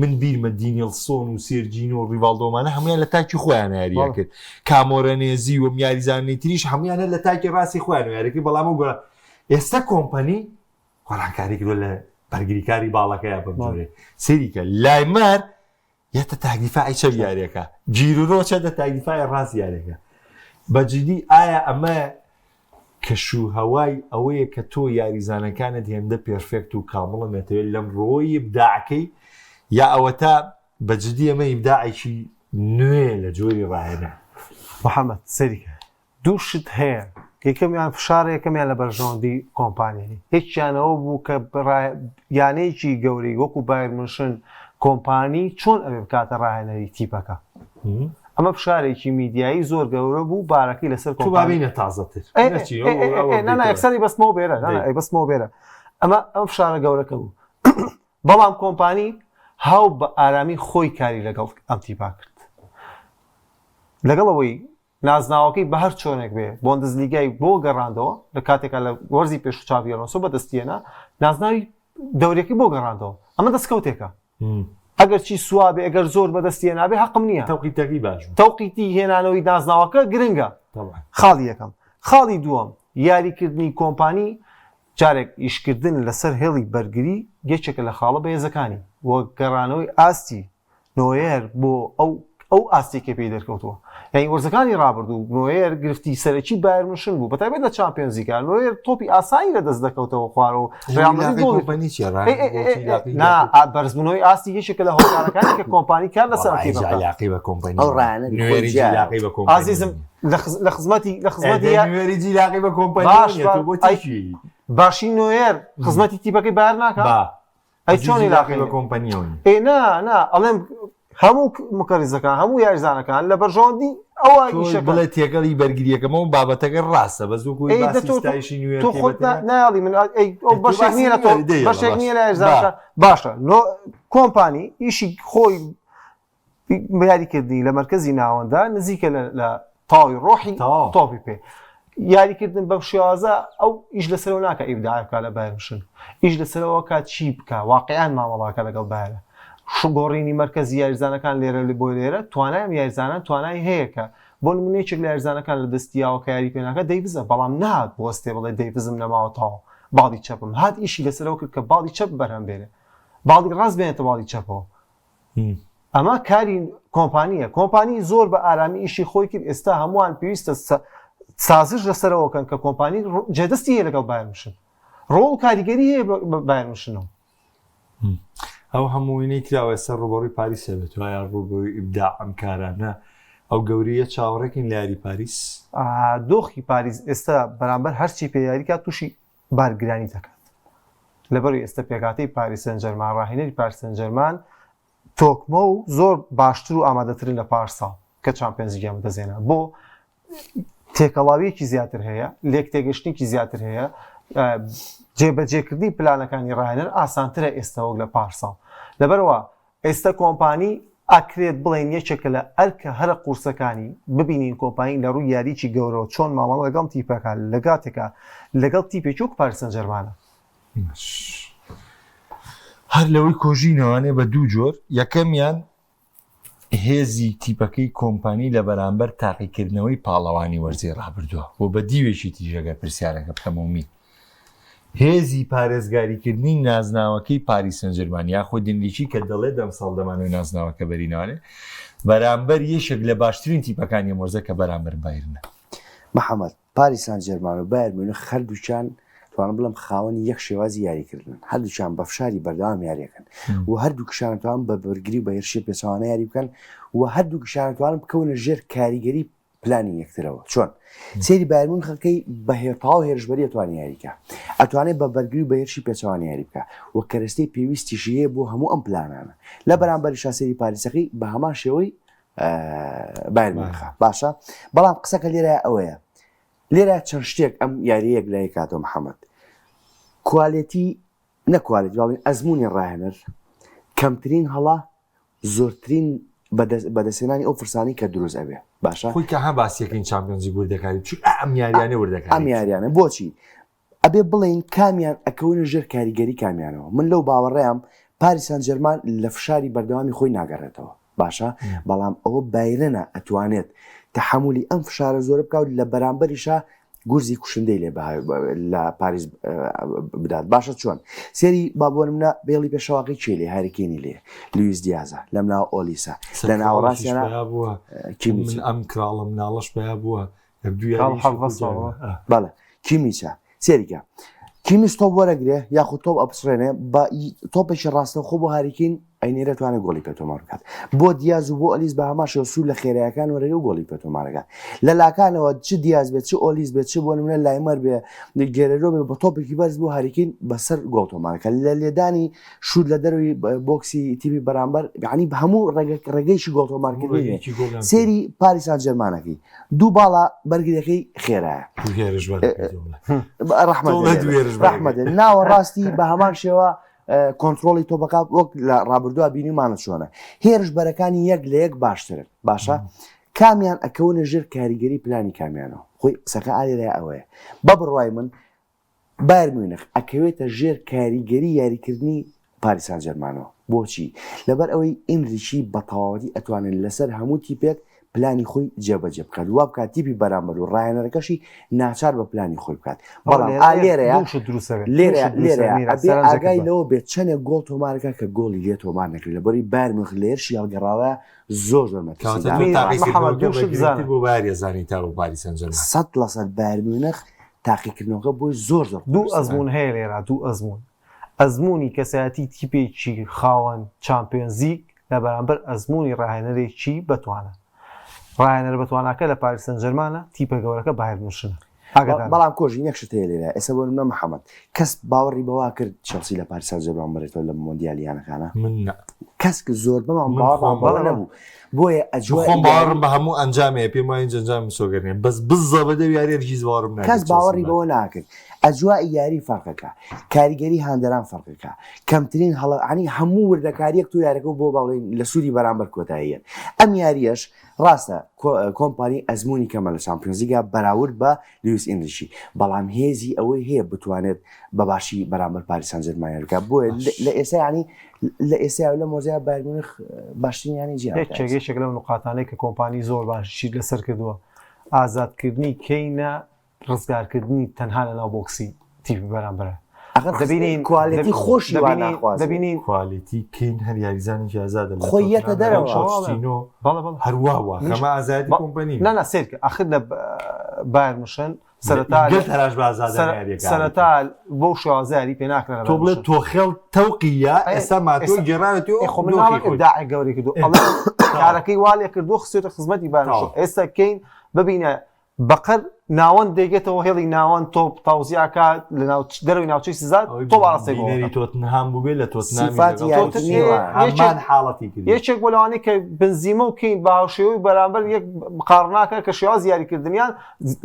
من بیرمە دینیلسۆن و سێرجینۆ و ڕیڤاڵدۆمانە هەمویان لە تاکی خۆیان یاریە کرد کامۆرەنێزی و یاریزانانی تریش هەمویانە لە تاکی ڕاستی خۆیان یاریەکە بەڵام و گۆڕا ئێستا کۆمپانی گۆڕانکاری کردوە لە بەرگریکاری باڵەکەیان بەم جۆرێ سەیریکە لایمەر یەتە تاک دیفاعی چەپ یاریەکە جیرورۆ چەتە تاک دیفاعی ڕاست یاریەکە بە جدی ئایا ئەمە کەش و هەوای ئەوەیە کە تۆ یاریزانەکانت هێندە perfect و کامڵن نەتەوێت لەم ڕۆی ئیبداعەکەی یا ئەوەتا بە جدی ئەمە ئیبداعێکی نوێ لە جۆری ڕاهێنان. محەمەد سەیری کە دوو شت هەیە یەکەمیان فشارە یەکەمیان لە بەرژەوەندی کۆمپانیای یەکیان ئەوە بوو کە یانەیەکی گەورەی وەکو بایرن مونشن کۆمپانی چۆن ئەبێ بکاتە ڕاهێنەری تیپەکە ئەمە فشارێکی میدیایی زۆر گەورە بوو بارەکەی لەسەر کۆمپانینە تازەتر یەکسەری بەستمەوە بێرە بەستمەوە بێرە ئەمە ئەم فشارە گەورەکە بوو بەڵام کۆمپانی هاو بە ئارامی خۆی کاری لەگەڵ ئەم تیپا کرد لەگەڵ ئەوەی نازناوەکەی بە هەر چۆنێک بێ بۆندزلیگای بۆ گەڕاندەوە لە کاتێکا لە وەرزی پێشوو چاڤی ئەلۆنسۆ بەدەستیێنا نازناوی دەورەکەی بۆ گەڕاندەوە ئەمە دەستکەوتێکە ئەگەر چی سوا بێ ئەگەر زۆر بەدەستی هێنابێ حەقم نییە تەوقیتەکەی باش بوو. تەوقیتی هێنانەوەی نازناوەکە گرنگە طبعا. خاڵی یەکەم خاڵی دووەم یاریکردنی کۆمپانی جارێک ئیشکردن لەسەر هێڵی بەرگری یەکێکە لە خاڵە بەهێزەکانی و گەڕانەوەی ئاستی نۆیەر بۆ ئەو ئەو ئاستەی کە پێی دەرکەوتووە یعنی وەرزەکانی ڕابردوو نۆیەر گرفتی سەرەکی بایرن مونشن بوو بەتایبەت لە چامپیۆنزیگا نۆیەر تۆپی ئاسانی لە دەست دەکەوتەوە خوارەوە ڕیال مەدرید گۆڵی کۆمپانی چیە ڕا ئێ، ئێ، ئێ، ئێ، نا ئا، بەرزبوونەوەی ئاستی یەکێکە لە هۆکارەکانی کە کۆمپانی کار لەسەر ئەم تیپە بکات. علاقەی بە کۆمپانی ئەو ڕایانەری خۆی نوێری جیایە. علاقەی بە کۆمپانی ئازیزم لە خز- لە خزمەتی لە خزمەتی یا- نوێری علاقەی بە کۆمپانی باش، نیە تۆ بۆ ئەی- تیشی باشی نۆیەر خزمەتی تیپەکەی بایەر ناکا با ئەی چۆنی لاقی بە کۆمپانیەوە نیە؟ ئێ نا نا ئەڵێم هەموو مکەریزەکان هەموو یاریزانەکان لە بەرژەوەندی ئەوە ئیشەکە بڵێ تێکەڵی بەرگریەکەمە و بابەتەکە ڕاستە بەس وەکو باسی ستایشی نوێ تۆ خۆت نایەڵی من ئەی ئەو بەشێک نییە لە تۆ بەشێک نییە لە یاریزانەکان باشە نۆ کۆمپانی ئیشی خۆی یاریکردنی لە مەرکەزی ناوەندا نزیکە لە تاوی ڕۆحی تۆپی پێ یاریکردن بەم شێوازە ئەو ئیش لەسەرەوە ناکە ئیبداع بکە لە بایرن مونشن ئیش لەسەرەوە کا چی بکە واقعیان مامەڵاکە لەگەڵ بایرە گۆڕینی مەرکەزی یاریزانەکان لێرە بۆ لێرە توانایم یاریزانان توانای هەیە کە بۆ نمونە یەکێک لە یاریزانەکان لە دەستی یاوە کە یاری پێ ناکە دەیڤزە بەڵام نەهات بوەستێ بڵێ دەیڤزم نەماوە تەواو باڵی چەپم هات ئیشی لەسەرەوە کرد کە باڵی چەپ بەرهەم بێنێ باڵی ڕاست بێنێتە باڵی چەپەوە ئەمە کاری کۆمپانییە، کۆمپانی زۆر بە ئارامی ئیشی خۆی کرد، ئێستا هەمووان پێویستە سازش لەسەرەوە کەن کە کۆمپانی جێدەستی هەیە لەگەڵ بایرن مونشن، ڕۆڵ و کاریگەری هەیە بە بایرن مونشنەوە. ئەو هەموو وینەی کراوە ئێستا ڕووبەڕووی پاریس هەبێت ئایا ڕووبەڕووی ئیبداع ئەم کارانە ئەو گەورەیە چاوەڕێکین لە یاری پاریس؟ دۆخی پاریس ئێستا بەرامبەر هەرچی پێ یاریکات تووشی بارگرانی دەکات. لەبەرئەوەی ئێستا پێکهاتەی پاریس سانجێرمان، ڕاهێنەری پاریس سانجێرمان تۆکمە و زۆر باشتر و ئامادەترن لە پارساڵ کە چامپیۆنزلیگیان بەدەستهێنا. بۆ تێکەڵاوییەکی زیاتر هەیە، لێکتێگەشتنێکی زیاتر هەیە، جێبەجێکردنی پلانەکانی ڕاهێنەر ئاسانترە ئێستا وەک لە پارساڵ. لەبەرئەوە ئێستا کۆمپانی ئەکرێت بڵێین یەکێکە لە ئەرکە هەرە قورسەکانی، ببینین کۆمپانی لە ڕووی یاریی گەورەوە چۆن مامەڵە لەگەڵ تیپەکە لە کاتێکا لەگەڵ تیپێکی وەک پاریس سانجێرمانە. هەر لەوەی کۆژینەوانێ بە دوو جۆر، یەکەمیان هێزی تیپەکەی کۆمپانی لە بەرامبەر تاقیکردنەوەی پاڵەوانی وەرزی ڕابردووە و بە دیوێکی تریش ئەگەر پرسیارەکە بکەمەوە مین هێزی پارێزگاریکردنی نازناوەکەی پاریس سانجێرمان یاخود ئینریکی کە دەڵێت ئەمساڵ دەمانەوێت نازناوەکە بەرینەوانێ بەرامبەر یەکێک لە باشترین تیپەکانی ئەم وەرزە کە بەرامبەر بایرنە. محەمەد، پاریس سانجێرمان و بایرن میونخ هەردووکیان توانم بڵێم خاوەنی یەک شێوازی یاریکردنن، هەردووکیان بە فشاری بەردەوام یاریەکەن و هەردووکیشان توان بە بەرگری و بە هێرشی پێچەوانە یاری بکەن و هەردووکیشان توان بکەونە ژێر کاریگەری پلانی یەکترەوە چۆن سەیری بایرن میونخەکەی بە هێتاو هێرشبەری ئەتوانێ یاریکە ئەتوانێت بە بەرگری و بە هێرشی پێچەوانە یاری بکە و کەرەستەی پێویستیشی هەیە بۆ هەموو ئەم پلانانە لە بەرامبەریشا سەیری پاریسەکەی بە هەمان شێوەی بایرن میونخە باشە بەڵام قسەکە لێرە ئەوەیە لێرە چەند شتێک ئەم یاریەک لای کاتۆ محەممەد. quality نە quality باڵین ئەزمموی ڕاهێنەر کەمترین هەڵا زۆرترین بەدەستێنانی ئەو فرسانی کە دروست ئەبێ باشە خۆی کە ها باسیەکەین چامپیۆنزی وردەکاری چون ئەم یاریانە وردەکاری ئەم یاریانە بۆچی ئەبێ بڵێین کامیان ئەکەونە ژێر کاریگەری کامیانەوە من لەو باوەڕەیام پاریس سان جێرمان لە فشاری بەردەوامی خۆی ناگەڕێتەوە باشە بەڵام ئەوە بایرنە ئەتوانێت تەحەمولی ئەم فشارە زۆرە بکات لە بەرامبەریشا گورزی کوشندەی لێ لە پاریس بدات باشە چۆن سێری با بۆ منە بێڵی پێشەواقی چێ لێ هاریکێنی لێ لویس دیازە لەم ناو ئۆلیسا لە ناوەڕاستیانە بووە کیمیچ ئەم کراڵە مناڵەش پیا بووە بەڵێ کیمیچە سێریکە کیمیش تۆپ وەرەگرێ یاخود تۆپ ئەپسڕێنێ بە تۆپێکی ڕاستەوخۆ بۆ هاریکین ئەینێرە توانێت گۆڵی پێ تۆمار بکات بۆ دیاز و بۆ ئەلیس بە هەمان شێوە سوور لە خێرایەکان وەرەگرێ و گۆڵی پێ تۆمارەکات لە لاکانەوە چ دیاز بێت چ ئۆلیس بێت چ بۆ نمونە لایمەر بێ گێرەرۆ بێ بە تۆپێکی بەرز بۆ هاریکین بەسەر گۆڵ تۆمارەکە لە لێدانی شوت لە دەروی بۆکسی تیپی بەرامبەر یعنی هەموو ڕێگەیشی گۆڵ تۆمارکردنی سێری پاریس سان جێرمانەکەی دوو باڵا بەرگریەکەی خێرایە ڕەحمەت ناوە ڕاستی بە هەمان شێوە کۆنتترۆلی تۆپەکە وەک لە ڕابردووە بینیمانە چۆنە هێرش بەرەکانی یەک لە یەک باشترن باشە کامیان ئەکەونە ژێر کاریگەری پلانی کامیانەوە خۆی قسەکە ئالێرە ئەوەیە بە بڕوای من بایرن میونخ ئەکەوێتە ژێر کاریگەری یاریکردنی پاریس سان جێرمانەوە، بۆچی؟ لەبەر ئەوەی ئینریکی بە تەواوەتی ئەتوانێت لەسەر هەموو تیپێک پلانی خۆی جێبەجێ بکات، وا بکات تیپی بەرامبەر و ڕاهێنەرەکەشی ناچار بە پلانی خۆی بکات، بەڵام ئا لێرەیە لێرەیە لێرەیە ئەبێ ئاگای لەوە بێت چەنێک گۆڵ تۆمارکە کە گۆڵی لێ تۆمار نەکرێت، لەبەری بایرن میونخ لە هێرشی هەڵگەڕاوە زۆر زۆر مەترسیدارە. بۆ بایەر یەزانی تا بۆ پاریس سان جێرمان. 100% بایرن میونخ تاقیکردنەوەکە بۆی زۆر زۆر دوو قورسە. ئەزموون هەیە لێرە دوو ئەزموون ئەزموونی کەسایەتی تیپێکی خاوەن چامپیۆنزیگ لە بەرامبەر ئەزموونی ڕاهێنەرێکی بەتوانا ڕاهێنەرە بەتواناکە لە پاریس سانجێرمانە تیپە گەورەکە بایرن میونشنە ئاگادار بە. بەڵام کۆژین یەک شت هەیە لێرە ئێستا بۆ نمونە محەمەد کەس باوەڕی بەوە کرد چێڵسی لە پاریس سانجێرمان بەرێتەوە لە مۆندیالی یانەکانە؟ من نا. کەس زۆربەمان من باوەڕمان خۆم بەوە بەڵێ. نەبوو بۆیە ئەجوای خۆم یاری باوەڕم بە هەموو ئەنجامێ پێم وایە هیچ ئەنجام مسۆگەر نیە بەس بزە بە دەو یاری هەرگیز باوەڕم کەس ناکرد چێڵسی باوەڕی بات بەوە ناکرد ئەجوای یاری فەرقەکە کاریگەری هاندەران فەرقەکە کەمترین هەڵە عنی هەموو وردەکاریەک تو یارەکە بۆ باڵین لە سووری بەرامبەر کۆتاییە ئەم یاریەش ڕاستە کۆمپانی ئەزمموی کەمە لە چامپیۆنزیگا بەراورد بە لویس ئینریکی بەڵام هێزی ئەوەی هەیە بتوانێت بە باشی بەرامبەر پاریس سانجێرمان یاری بکات بۆیە لە ئێستا یانی لە ئێستا و لە مۆزیا بایرن میونخ باشترین یانەی جیهان یەکێک یەکێک لەو نقاتانەی کە کۆمپانی زۆر باشی لەسەر کردووە ئازادکردنی کەینە ڕزگارکردنی تەنها لەناو بۆکسی تیپی بەرامبەرە ئەگەر دەبینین quality خۆشی وا دەبینین ناخوازێ. دەبینین quality کەین هەر یاریزانێکی ئازادە لە خۆی یەتە تۆتنهام دەرەوە. لەگەڵ پۆچتینۆ بەڵێ بەڵێ هەروا وا منیش- خەمە ئازایەتی بە- کۆمپانی نا نا سێرکە ئەخر لە بایرن میونشن سەرەتا گەل تەراش بە ئازادە سەر- یاریەکانی. سەرەتا بەو شێوازە یاری پێ ناکرا لە تۆ بڵێ بایرن تۆخێڵ تەوقیە ئەی، ئێستا ماتۆ ئێستا- گێڕاوێتەوە ئێ خۆ من دۆخی ناڵێم خۆی. ئیبداعی گەورەی کردو ئەڵێ کارەکەی وا لێ کردووە خستێتە خزمەتی بایرن میونشن. تەواو. ئێستا کەین ببینە بەقەر ناوەند دەیگێتەوە هێڵی ناوەند تۆپ تاوزی ئەکات لە ناو دەرەوەی ناوچەی سزا ئەوەی تۆپ ئاڕاستەی گۆڵ بینەری ئەکات. تۆتنهام بووبێ لە تۆتنهامی سیفاتی لەگەڵ یاریکردنی تۆتنهام وایە. هەمان یەکێک- حاڵەتی کردی. یەکێک بۆ لەوانەی کە بنزیمە و کەین بە هاوشێوەی بەرامبەر یەک قاڕناکە کە شێوازی یاریکردنیان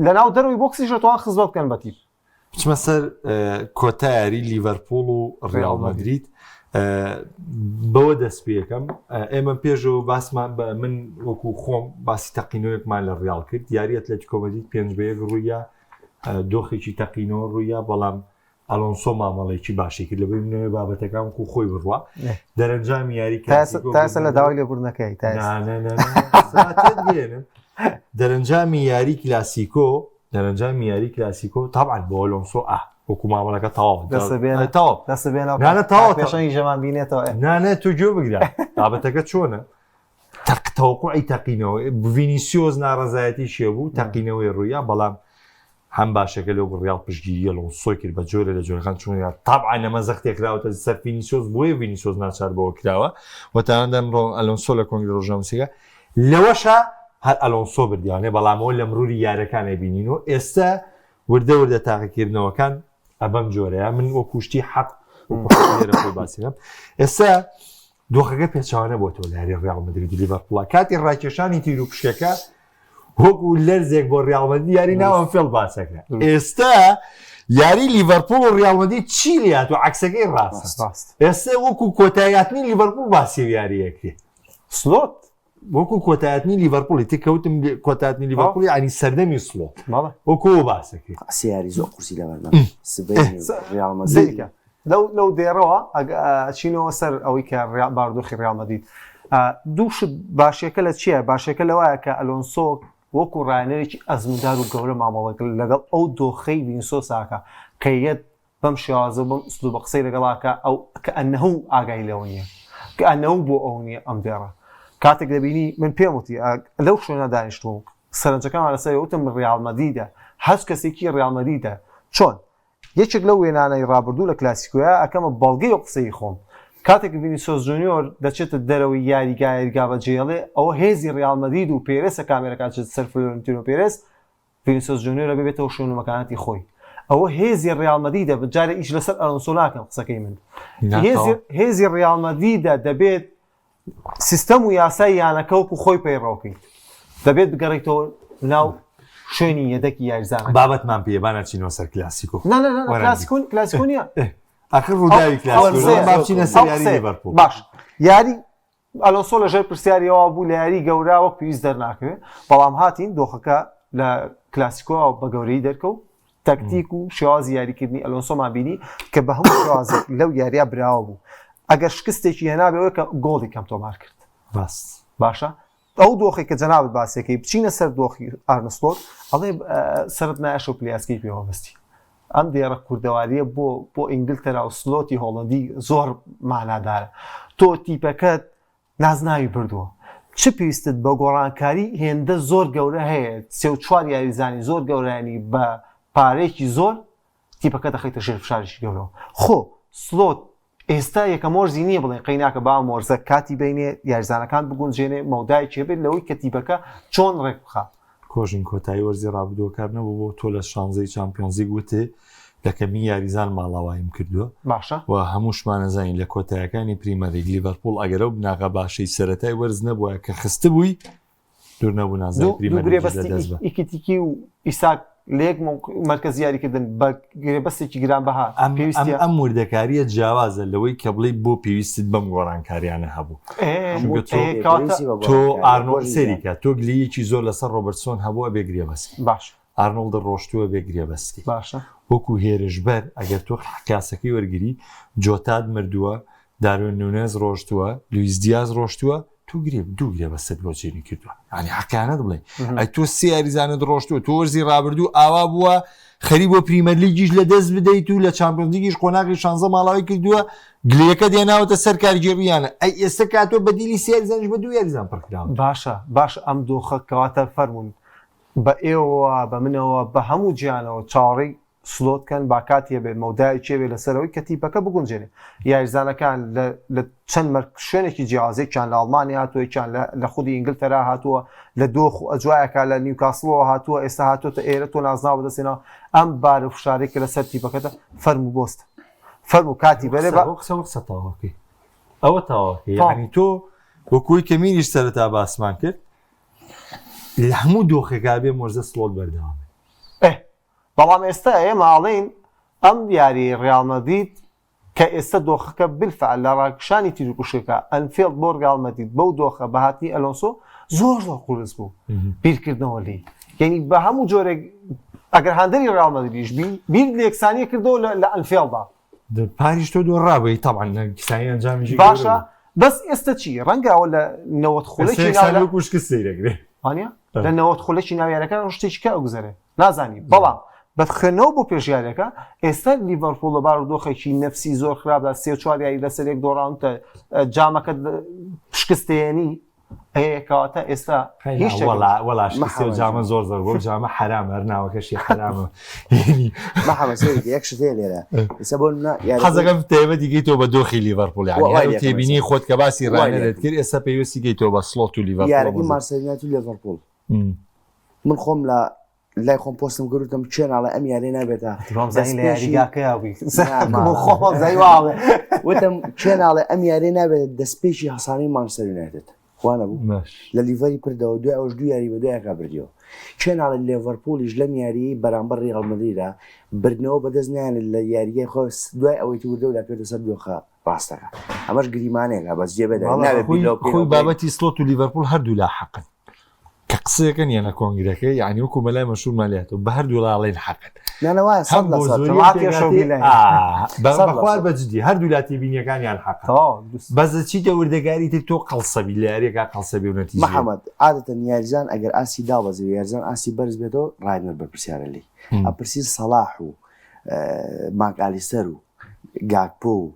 لە ناو دەرەوەی بۆکسیش دەتوان خزمەت بکەن بە تیپ. بچمە سەر کۆتا یاری لیڤەرپوڵ و ڕیاڵ مەدرید بەوە دەست پێەکەم ئێمە پێشەوە باسمان بە من وەکو خۆم باسی تەقینەوەیەکمان لە ڕیاڵ کرد یاری ئەتلەتیکۆ مەدرید پێنج بە یەک ڕوویە دۆخێکی تەقینەوە ڕوویە بەڵام ئەلۆنسۆ مامەڵێکی باشی کرد لەبەی منەوەی بابەتەکان وەکو خۆی بڕوا دەرەنجامی یاری تاسە لە داوای لێبوردنەکەی دەرەنجامی یاری کلاسیکۆ دەرەنجامی یاری کلاسیکۆ تابعا بۆ ئەلۆنسۆ ئا وەکو مامەڵەکە تەواو تەواو نانە تەواو پێشەنگی ژەمان بینێتەوە نانە تۆ گوێ بگرە بابەتەکە چۆنە تەق تەوقعی تەقینەوە ڤینیسیۆز ناڕەزایەتی شێ بوو تەقینەوەی ڕوویا بەڵام هەم باشەکە لەو بڕیاڵ پشتگیری ئەلۆنسۆی کرد بە جۆرە لە جۆرەکان چون تابعا ئەمە زەختێک کراوەتە سەر ڤینیسیۆس بۆیە ڤینیسیۆس ناچار بەوە کراوە و تەنانەت ئەمڕۆ ئەلۆنسۆ لە کۆنگرە ڕۆژنامەنووسیەکە لەوەشە هەر ئەلۆنسۆ بردیانێ بەڵامەوە لە مروری یارەکان ئەبینین و ئێستا وردە وردە تاقیکردنەوەکان ئەبەم جۆرەیە من وەکو شتی حەق وەکو حەق لێرە خۆی باسیکەم ئێستا دۆخەکە پێچەوانە بۆتەوە لە یاری ڕیاڵ مەدرید و لیڤەرپوڵ کاتی ڕاکێشانی تیر و پشکەکە وەکو لەرزێک بۆ ڕیاڵ مەدرید یاری ناو ئەنفێڵد باسەکە ئێستا. یاری لیڤەرپوڵ و ڕیاڵ مەدرید چی لێ هات و عەکسەکەی ڕاستە. ڕاست. ئێستا وەکو کۆتاییهاتنی لیڤەرپوڵ باسی ئەو یارییە کرێ. سلۆت. وەکو کۆتاییهاتنی لیڤەرپوڵی تێ کەوتم کۆتاییهاتنی لیڤەرپوڵ یعنی سەردەمی سلۆت. بەڵێ. وەکو ئەو باسەکەی. سێ یاری زۆر قورسی لەبەردەم سبەینێ ڕیاڵ مەدرید. سەیرکە لەو لەو دێڕەوە ئەچینەوە سەر ئەوەی کە بارودۆخی ڕیاڵ مەدرید دوو شت باشیەکە لە چییە؟ باشیەکە لەوایە کە ئەلۆنسۆ وەکو ڕاهێنەرێکی ئەزموندار و گەورە مامەڵە لەگەڵ ئەو دۆخەی ڤینسۆس ئاکا کە یەت بەم شێوازە و بەم ئسلوبە قسەی لەگەڵ ئاکا ئەو کە ئەنەهو ئاگای لەوە نییە کە ئەنەهو بۆ ئەو نییە ئەم دێڕە کاتێک دەبینی من پێم وتی لەو شوێنە دانیشتووم سەرنجەکەمان لەسەر وتم ڕیاڵ مەدریدە هەچ کەسێکی ڕیاڵ مەدریدە چۆن یەکێک لەو وێنانەی ڕابردوو لە کلاسیکۆیا ئەکەمە بەڵگەی ئەو قسەی خۆم. کاتێک ڤینیسۆس جونیۆر دەچێتە دەرەوەی یاریگا یاریگا بەجێهێڵێ ئەوە هێزی ڕیاڵ مەدرید و پێرێسە کامێرەکان چێتە سەر فلۆرنتینۆ پێرێز ڤینیسۆس جونیۆر ئەبێ بێتەوە شوێن و مەکانەتی خۆی ئەوە هێزی ڕیاڵ مەدریدە جارێ ئیش لەسەر ئەلۆنسۆ ناکەم قسەکەی من هێزی هێزی ڕیاڵ مەدریدە دەبێت سیستەم و یاسای یانەکە وەکو خۆی پەیڕەوکەیت دەبێت بگەڕیتەوە ناو شوێنی یەدەکی یاریزانەکە. بابەتمان پێیە با نەچینەوە سەر کلاسیکۆ. نا نا نا کلاسیکۆ کلاسیکۆ نییە. ئاخر ڕووداوی کلاسیکۆ با بچینە سەر یاری لیڤەرپوڵ. باش یاری ئەلۆنسۆ لەژێر پرسیاریەوە بوو لە یاری گەورە وەک پێویست دەرناکەوێت بەڵام هاتین دۆخەکە لە کلاسیکۆ بە گەورەی دەرکەوت تەکتیک و شێوازی یاریکردنی ئەلۆنسۆمان بینی کە بە هەموو شێوازێک لەو یاریە براوە بوو ئەگەر شکستێکی هێنابێ ئەوەیە کە گۆڵی کەم تۆمار کرد ڕاست باشە ئەو دۆخی کە جەنابت باسیەکەی بچینە سەر دۆخی ئارنە سلۆت ئەڵێ سەرت نایەشە و پلیاسکەی پێوە بەستی ئەم دێڕە کوردەواریە بۆ بۆ ئینگلتەرا و سلۆتی هۆڵندی زۆر مانادارە تۆ تیپەکەت نازناوی بردووە چ پێویستت بە گۆڕانکاری هێندە زۆر گەورە هەیە سێ و چوار یاریزانی زۆر گەورەیانی بە پارەیەکی زۆر تیپەکە دەخەیتە ژێر فشارێکی گەورەوە خۆ سلۆت ئێستا یەکەم وەرزی نییە بڵێن قەیناکە با ئەم وەرزە کاتی بینێ یاریزانەکان بگونجێنێ مەودایەکی هەبێت لەوەی کە تیپەکە چۆن ڕێک بخا. کۆژین کۆتایی وەرزی ڕابردووە کار نەبوو بۆ تۆ لە شانزەی چامپیۆنزیگ وتێ لە کەمی یاریزان ماڵاواییم کردووە باشە و هەمووشمان ئەزانین لە کۆتایەکانی پریمەرلیگ لیڤەرپوڵ ئەگەر ئەو بناغە باشەی سەرەتای وەرز نەبوایە کە خستبووی دوور نەبوو نازناوی دوو پریمەرلیگیش لە گرێبەستی دەست بە. ئیکیتیکی و ئیساک لە یەک مەرکەزی یاریکردن بە گرێبەستێکی گرانبەها ئەم ئەم پێویستیە ئەم وردەکارییە جیاوازە لەوەی کە بڵێی بۆ پێویستت بەم گۆڕانکاریانە هەبوو ئێ چونکە تۆ ئێ کەواتە پێویستی بە تۆ گۆڕانکاریە ئارنۆڵد کۆژین سەیری گیان. کە تۆ گلەییەکی زۆر لەسەر ڕۆبەرتسۆن هەبوو ئەبێ گرێبەست کەی باشە ئارنۆڵد ڕۆشتووە بێ گرێبەستی. باشە. وەکو هێرشبەر ئەگەر تۆ قیاسەکەی وەرگری، جۆتات مردووە، داروین نونێز ڕۆشتووە، لویس دیاز ڕۆشتووە، تۆ گرێ دوو گرێبەستت بۆ جێنی کردووە. یانی حەقیانەت بڵێ ئەی تۆ سێ یاریزانت ڕۆشتووە، تۆ وەرزی ڕابردوو ئاوا بووە خەری بۆ پریمەرلیگیش لە دەست بدەیت و لە چامپیۆنزلیگیش قۆناغی شانزە ماڵاوی کردووە، گلەیەکەت هێناوەتە سەر کارگێڕییانە. ئەی ئێستا کاتۆ بەدیلی سێ یاریزانیش بە دوو یاریزان پڕکراوە. باشە باشە ئەم دۆخە کەواتە فەرموون بە ئێوەوە، بە منەوە، بە هەموو جیهانەوە چاوەڕێی سلۆت کەن با کاتی هەبێت، مەودایەکی هەبێت لەسەر ئەوەی کە تیپەکە بگونجێنێ. یاریزانەکان لە لە چەند مەر شوێنێکی جیاواز، یەکیان لە ئەڵمانیا هاتووە، یەکیان لە لە خودی ئینگلتەرا هاتووە، لە دۆخ و ئەجوایەکا لە نیوکاسڵەوە هاتووە، ئێستا هاتووەتە ئێرە تۆ نازناو بەدەستهێناوە، ئەم بار و فشارەی کە لەسەر تیپەکەتە، فەرموو بۆستە. فەرموو کاتی بەرێ قسە بە ئەو قسە وەک قسە تەواوکەی. ئەوە تەواوکەی. تەواو. یانی تۆ وەکووی کە میریش سەرەتا باسمان کرد، لە هەموو دۆخێکا بێ مۆرزە سڵۆت بەردەوام بێت. ئێ بەڵام ئێستا ئێمە ئەڵێین ئەم یاریەی ڕیاڵ مەدرید کە ئێستا دۆخەکە بالفعل لە ڕاکشانی تیروپشکەکە ئەنفێڵد بۆ ڕیاڵ مەدرید بەو دۆخە بە هاتنی ئەلۆنسۆ زۆر زۆر قورس بوو بیرکردنەوە لێی یعنی بە هەموو جۆرێک ئەگەر هاندەری ڕیاڵ مەدریدیش بی بیر لە یەکسانیە کردەوە لە ئەنفێڵدا. پاریش تۆ دۆڕابووی تەبعەن یەکسانی ئەنجامیشی گەورە باشە بوو. بەس ئێستا چی ڕەنگە ئەوە لە 90 ئێستا خولەکی ناو یەکسانی لە وەکو شکست سەیرەکرێ. وانە ئە. لە 90 خولەکی ناو یاریەکە شتێکی کە ئەگوزەرێ نازانی بەڵام بە خوێندنەوە بۆ پێش یاریەکە ئێستا لیڤەرپوڵ لە بارودۆخێکی نەفسی زۆر خراپدا سێ و چوار یاری لەسەر یەک دۆڕاونتە جامەکە شکستێنی ئێ کەواتە ئێستا هیچ شتێک وەڵا وەڵا شکستی محەمەد جامە جان. زۆر زۆر بۆ جامە حەرامە هەر ناوەکەشی حەرامە یعنی محەمەد سەیرکە یەک شت هەیە لێرە ئێستا بۆ نمونە یاریەکەی حەزەکەم تایبەتی کەیتەوە بە دۆخی لیڤەرپوڵ یعنی وای هەر لێکەم تێبینی ئێستا. خۆت کە باسی وای ڕانەرت لێکەم. کرد ئێستا پێویستی کەیتەوە بە سڵۆت و لیڤەرپوڵ یارەکەی مانچستەر یونایتد و لیڤەرپوڵ من خۆم لە لای خۆم پۆستم کرد وتم کێ ناڵێ ئەم یاریە نابێتە وامزانی لە دەستپێشی یاریگاکەیا بووی نا، ما- بۆ خۆم زانی واڵێ وتم کێ ناڵێ ئەم یاریە نابێتە دەستپێکی هەسانەی مانچستەر یونایتد. وا نەبوو لە لیڤەری پردەوە دوای ئەوش دوو یاری بە دوایەکە بردیەوە کێ ناڵێت لێڤەرپوڵیش لەم یاریی بەرامبەر ریاڵ مەدریدا بردنەوە بەدەست نایەنێت لە یاریگای خۆ دوای ئەوەی وردە و دەکەوێتە سەر دۆخە ڕاستەکە ئەمەش گریمانەیەکە بەس جێ بەدای نابێت بیر لەوە بکەینەوە خۆی بابەتی سڵۆت و لیڤەرپوڵ هەردوو لا حەقن کە قسەیەکەن یانە کۆنگرەکە یعنی وەکو مەلای مەشهورمان لێهاتووە بە هەردوو لا ئەڵێن حەقن نا نا وایە هەم سەد لە بۆ سەد زۆری جەماعەتی پێکهاتەی ئەشەو بیلای. ئا، بە سەد لە بەخوار سەد. بە جدی هەردوو لا تێبینیەکانیان حەقن تەواو دروست. بەس چیتە وردەکاری تر تۆ قەڵسەبی لە یاریەکە قەڵسەبی و نەتیجەیە. محەمەد عادەتەن یاریزان ئەگەر ئاستی دابەزێ و یاریزان ئاستی بەرز بێتەوە ڕاهێنەر بەرپرسیارە لێی ئەپرسین سەڵاح و ماک ئالیستەر و گاکپۆ و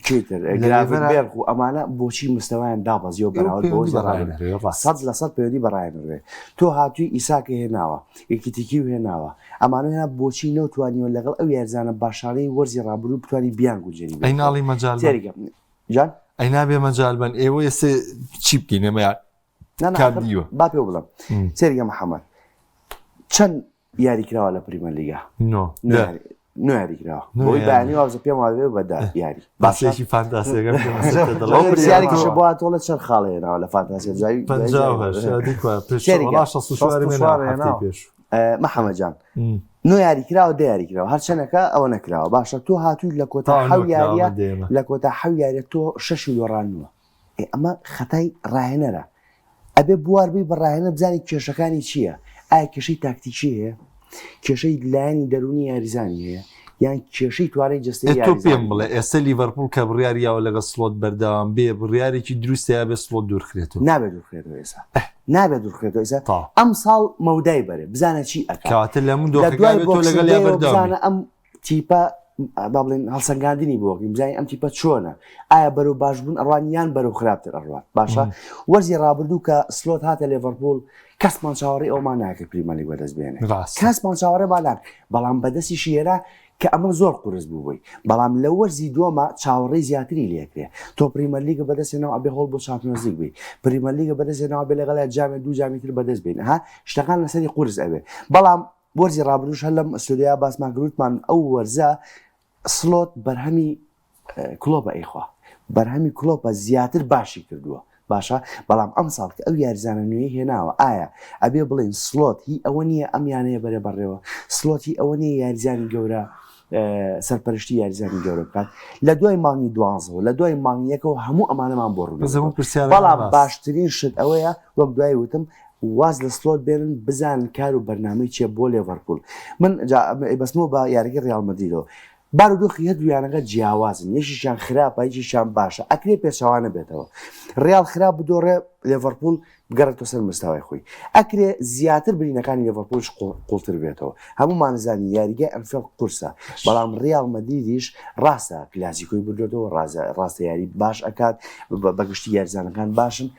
کێتر گراڤنبێرگ و ئەمانە بۆچی مستەوایان دابەزیەوە بەراورد بە وەرزی ڕابردوو؟ 100% پەیوەندی بە ڕاهێنەر تۆ هاتووی ئیساکە هێناوە یەکیتیکی و هێناوە ئەمانە هێنا بۆچی نەوتوانیوە لەگەڵ ئەو یارزانە باشانەی وەرزی ڕابردوو بتوانی بیان گونجێنی ئەی ناڵی مەجال تێریگە جان ئەی نابێ مەجال بن ئێوە ئێستا چی بکەین ئێمە کام دیوە با پێ بڵم تێریگە محەممەد چەند یاری کراوە لە پریمەر لیگا؟ نۆ نۆ یاری کراوە بۆی بەیانی وابزە پێم وابێ بە دە یاری باسێکی فانتاسیەکە پرسیارێکیشە بۆ هاتۆڵە چەند خاڵ هێناوە لە فانتاسیە جای پێش محەممەد جان نۆ یاری کراوە دە یاری کراوە هەرچەنەکە ئەوە نەکراوە باشە تۆ هاتووی لە کۆتا حەو یاریە لە کۆتا حەو یاریە تۆ شەشی دۆڕانووە ئەمە خەتای ڕاهێنەرە ئەبێ بوار بی بە ڕاهێنەر بزانێت کێشەکانی چییە ئایا کێشەی تاکتیکی هەیە کێشەی لایەنی دەروونی یاریزانی هەیە یان کێشەی توانای جەستەی تۆ پێم یاریزانی بڵێ ئێستا لیڤەرپوڵ کە بڕیاری یاوە لەگەڵ سڵۆت بەردەوام بێ بڕیارێکی دروستە یا بێ سڵۆت دوورخرێتەوە نابێت دوورخرێتەوە ئێستا نابێت دوورخرێتەوە ئێستا تا ئەم ساڵ مەودای بەرێ بزانە چی ئەکات کەواتە لە من لە دۆخەکە دوای بێت تۆ بۆکسینگ لەگەڵ یا دەیەوە بەردەوام بزانە ئەم تیپە با بڵێن هەڵسەنگاندنی بۆ بکەین بزانین ئەم تیپە چۆنە ئایا بەرەو باشبوون ئەڕوان یان بەرەو خراپتر ئەڕوات باشە وەرزی ڕابردوو کە سلۆت هاتە لێڤەرپوڵ کەسمان چاوەڕێی ئەومان ناکرد پریمەرلیگ بەدەست بێنێ ڕاست کەسمان چاوەڕێمان ناکرد بەڵام بەدەستیشی هێنا کە ئەمە زۆر قورس بوو بۆی بەڵام لە وەرزی دووەما چاوەڕێی زیاتری لێکرێ تۆ پریمەرلیگە بەدەستێنەوە ئەبێ هۆڵ بۆ چامپیۆنزلیگ بی پریمەرلیگە بەدەستێنەوە بێ لەگەڵ جامێ دوو جامی تر بەدەست بین ها شتەکان لەسەری قورس ئەبێ بەڵام وەرزی ڕابردووش هەر لەم ستۆدیۆیە باسمان کرد وتمان ئەو وەرزە سلۆت بەرهەمی کلۆپە ئەیخوا بەرهەمی کلۆپە زیاتر باشی کردووە باشە بەڵام ئەم ساڵ کە ئەو یاریزانە نوێی هێناوە ئایا ئەبێ بڵێن سلۆت هی ئەوە نییە ئەم یانەیە بەرێ بەڕێوە سلۆت هی ئەوە نییە یاریزانی گەورە سەرپەرشتی یاریزانی گەورە بکات لە دوای مانگی دوانزەوە لە دوای مانگی یەکەوە هەموو ئەمانەمان بۆ ڕوون بەڵام باشترین شت ئەوەیە وەک دوای وتم واز لە سلۆت بێنن بزانن کار و بەرنامەی چیە بۆ لێڤەرپوول من جا ئەیبەستمەوە بە یاریگەی ڕیاڵ مەدریدەوە بارودۆخی هەردوو یانەکە جیاوازن یەکێکیان خراپە یەکێکیان باشە ئەکرێ پێچەوانە بێتەوە ڕیاڵ خراپ بدۆڕێ لێڤەرپوول بگەڕێتەوە سەر مستەوای خۆی ئەکرێ زیاتر برینەکانی لێڤەرپوولیش قوڵتر بێتەوە هەموومان زانی یاریگای ئەنفێڵد قورسە بەڵام ڕیاڵ مەدریدیش ڕاستە کلاسیکۆی بردۆتەوە ڕاستە یاری باش ئەکات بەگشتی یاریزانەکان باشن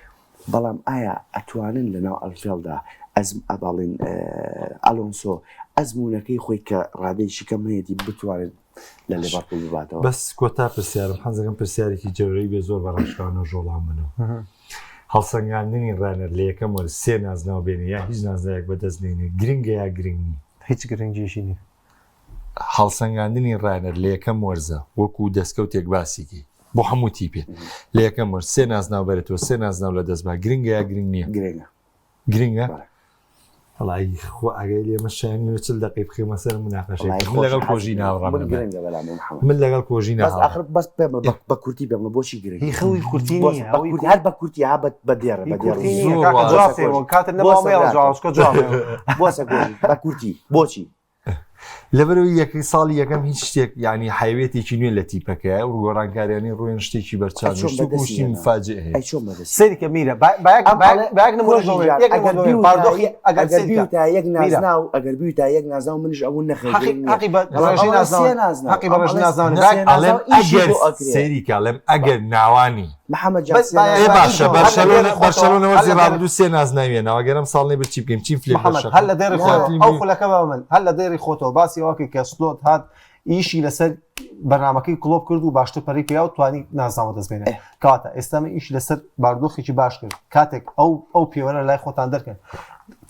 بەڵام ئایا ئەتوانن لەناو ئەنفێڵدا ئەزم ئەباڵین ئەلۆنسۆ ئەزموونەکەی خۆی کە ڕادەیەکی کەم هەیەتی بتوانێت لە لێڤەرپوڵ بباتەوە؟ بەس کۆتا پرسیارم حەزەکەم پرسیارێکی جەورەی بێ زۆر بە ڕاشکاوانە ژۆڵام منەوە هەڵسەنگاندنی ڕانەر لە یەکەم وەرز سێ نازناو بێنێ یا هیچ نازناوێک بەدەست نێنێ گرنگە یا گرنگ نییە؟ هیچ گرنگیشی نییە. هەڵسەنگاندنی ڕانەر لە یەکەم وەرزە وەکو دەستکەوتێک باسی کەی بۆ هەموو تیپێ لە یەکەم وەرز سێ نازناو بەرێتەوە سێ نازناو لە دەست با گرنگە یا گرنگ نییە؟ گرنگە. گرنگە؟ بەڵێ. وەڵی خوا ئەگەر ئێمە شایانی وە چل دەقەی بخەیمە سەر مناقەشەی وەڵی من لەگەڵ خۆش کۆژی ناوڕام من لەمە. گرنگە بەلام محەممەد. من لەگەڵ کۆژی بەس ناهاوڕام. ئاخر بەس پێم بڵێ بە- بە کورتی پێم بڵێ بۆچی گرنگە؟ هی خەوی کورتی بۆس نییە بە ئەوەی کورتی هەر بە کورتی ها بە بە دێڕە هی بە دێڕ کورتی نییە زۆر کاکە وازحە. جواب پێوە کاتت نەماوە بۆسە مەیەڵە براکەم. جواب چکە جواب پێوە. بۆسە کۆژی بە کورتی بۆچی؟ لەبەرەوەی یەکەی ساڵی یەکەم هیچ شتێک یعنی حیوێتێکی نوێ لە تیپەکەیە و گۆڕانکاریانی ڕوویان شتێکی بەرچاو ئەی چۆن شتێک بەدەستی شتی هێنا؟ مفاجئ هەیە ئەی چۆن بەدەستی سەیری کە میرە با با یەک ئەم با ئەڵێ یەک- با یەک نموونە کۆژی بۆ جان، یەک ئەگەر نموونە بۆ بیوتایە- باردۆخی ئەگەر ئەگەر سەیری کە بیوتایە یەک میرە. نازناو ئەگەر بیوتایە یەک نازناو منیش ئەبوو نەخێر حەقی گرنگ نییە. حەقی بە بەڵام ڕێژەی ئەوە نازناو سێ نازناو. حەقی بە ئەم ڕێژەی ئەڵێ نازناو سێ باک نازناو ئەڵێم ئیشی ئەگەر بۆ ئەکرێ. سەیری کە ئەڵێم ئەگەر ناوانی محەممەد جان بەس سێ با- ئێ نازناو با- باشە هەر لە بەرشەلۆنە دێڕی خۆتەوە- بەرشەلۆنە هەر وەرزی لە دێڕی- ڕابردوو سێ نازناویە ناوە گەر ئەم ساڵ نەبێت چی بکەین چین فلێک محەممەد بەرشەکە هەر لە دێڕی نا. خۆتەوە ئەو خولەکە بە من هەر لە دێڕی خۆتەوە باسی ئەوە کرد کە سلۆت هات ئیشی لەسەر بەرنامەکەی کلۆپ کرد و باشتر پەرەی پێیا و توانی نازناوە دەست بێنێ کەواتە ئێستا من ئیشی لەسەر باردۆخێکی باش کرد کاتێک ئەو ئەو پێوەرە لای خۆتان دەرکەن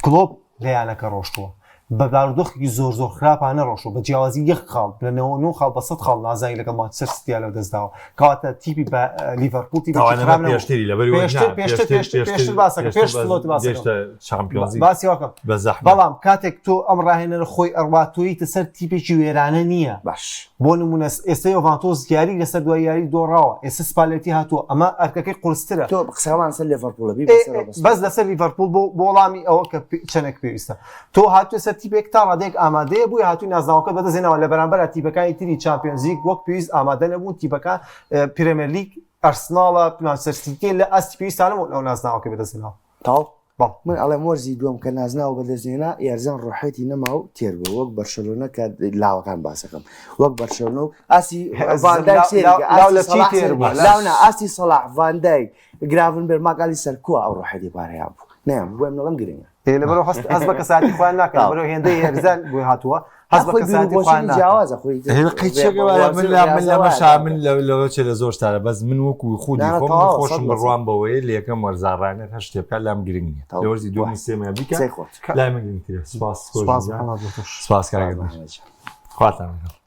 کلۆپ لە یانەکە ڕۆشتووە. بە بارودۆخێکی زۆر زۆر خراپا نەڕۆشتووە بە جیاوازی یەک خاڵ لە 99 خاڵ بە 100 خاڵ نازانی لەگەڵ مانچستەر سیتیا لە دەستداوە کەواتە تیپی بە لیڤەرپوڵ تیپێکی تاوانە خراپ نەبوو پێشتری لەبەر وەی پێشتر نا، پێشتر پێشتر پێشتر باسەکە پێش سلۆت باسەکە گەیشتە چامپیۆنزی باسی واکەم بە زەحمەت بەڵام کاتێک تۆ ئەم ڕاهێنەرە خۆی ئەڕوا تۆیتە سەر تیپێکی وێرانە نییە باش بۆ نمونە ئێستا یۆڤانتۆس یاری لەسەر دوای یاری دۆڕاوە ئێستا سپالێتی هاتووە ئەمە ئەرکەکەی قورسترە تۆ قسەمان سەر لێڤەرپوڵە بی ئێ، بەسەرەوە ئێ، بەس بەس لەسەر لیڤەرپوڵ بۆ بۆ وەڵامی ئەوە کە پێ- چەندێک پێویستە تۆ هاتووە سەر تیپێک تا ڕادەیەک ئامادەیە بووی هاتووی نازناوەکەت بەدەستهێناوە لە بەرامبەر تیپەکانی تری چامپیۆنزلیگ وەک پێویست ئامادە نەبوون تیپەکان پرێمەرلیگ ئەرسناڵە مانچستەر سیتی لە ئاستی پێویستان نەبوون ئەو نازناوەکە بەدەستهێناوە. تەواو بەڵێ. من ئەڵێم وەرزی دووەم کە نازناو بەدەستهێنا یارزان ڕۆحێتی نەما و تێر بوو وەک بەرشەلۆنە کە لاوەکان باسەکەم وەک بەرشەلۆنە و ئاسی ڤاندایک سێری کە، لاو ئاستی لە چی سەڵاح تێر سێری بوو؟ لاو نا ئاستی سەڵاح ڤاندایک گراڤنبێر ماکالیستەر کوا ئەو ڕۆحێتی پارەیان بوو نەیان بوو بۆیە من ئەڵێم گرنگە. ئێ لەبەرەوە هەست هەست بە کەسایەتی خۆیان ناکەن لەبەرەوە هێندەی هێرزان بۆی هاتووە هەست بە خۆی بیر و کەسایەتی خۆیان بۆچوونی ناکەن. جیاوازە خۆی قەیچێک وایە من لە من لەمە شا من لەوە چێ لە زۆر شتارە بەس من وەکو خودی نا، خۆم من تەواو، خۆشم سەد لە سەد. بڕوام بەوەیە لە یەکەم وەرزا ڕاهێنەر هەر شتێ بکات لام گرنگ نییە تەواو. لە وەرزی دووەم و سێیەمیا بیکا قسەی خۆت لای من گرنگترە سوپاس سوپاس گیان. محەممەد بۆ تۆش. سوپاس کاک ئەدنان. محەممەد جان. خواتان لەگەڵ.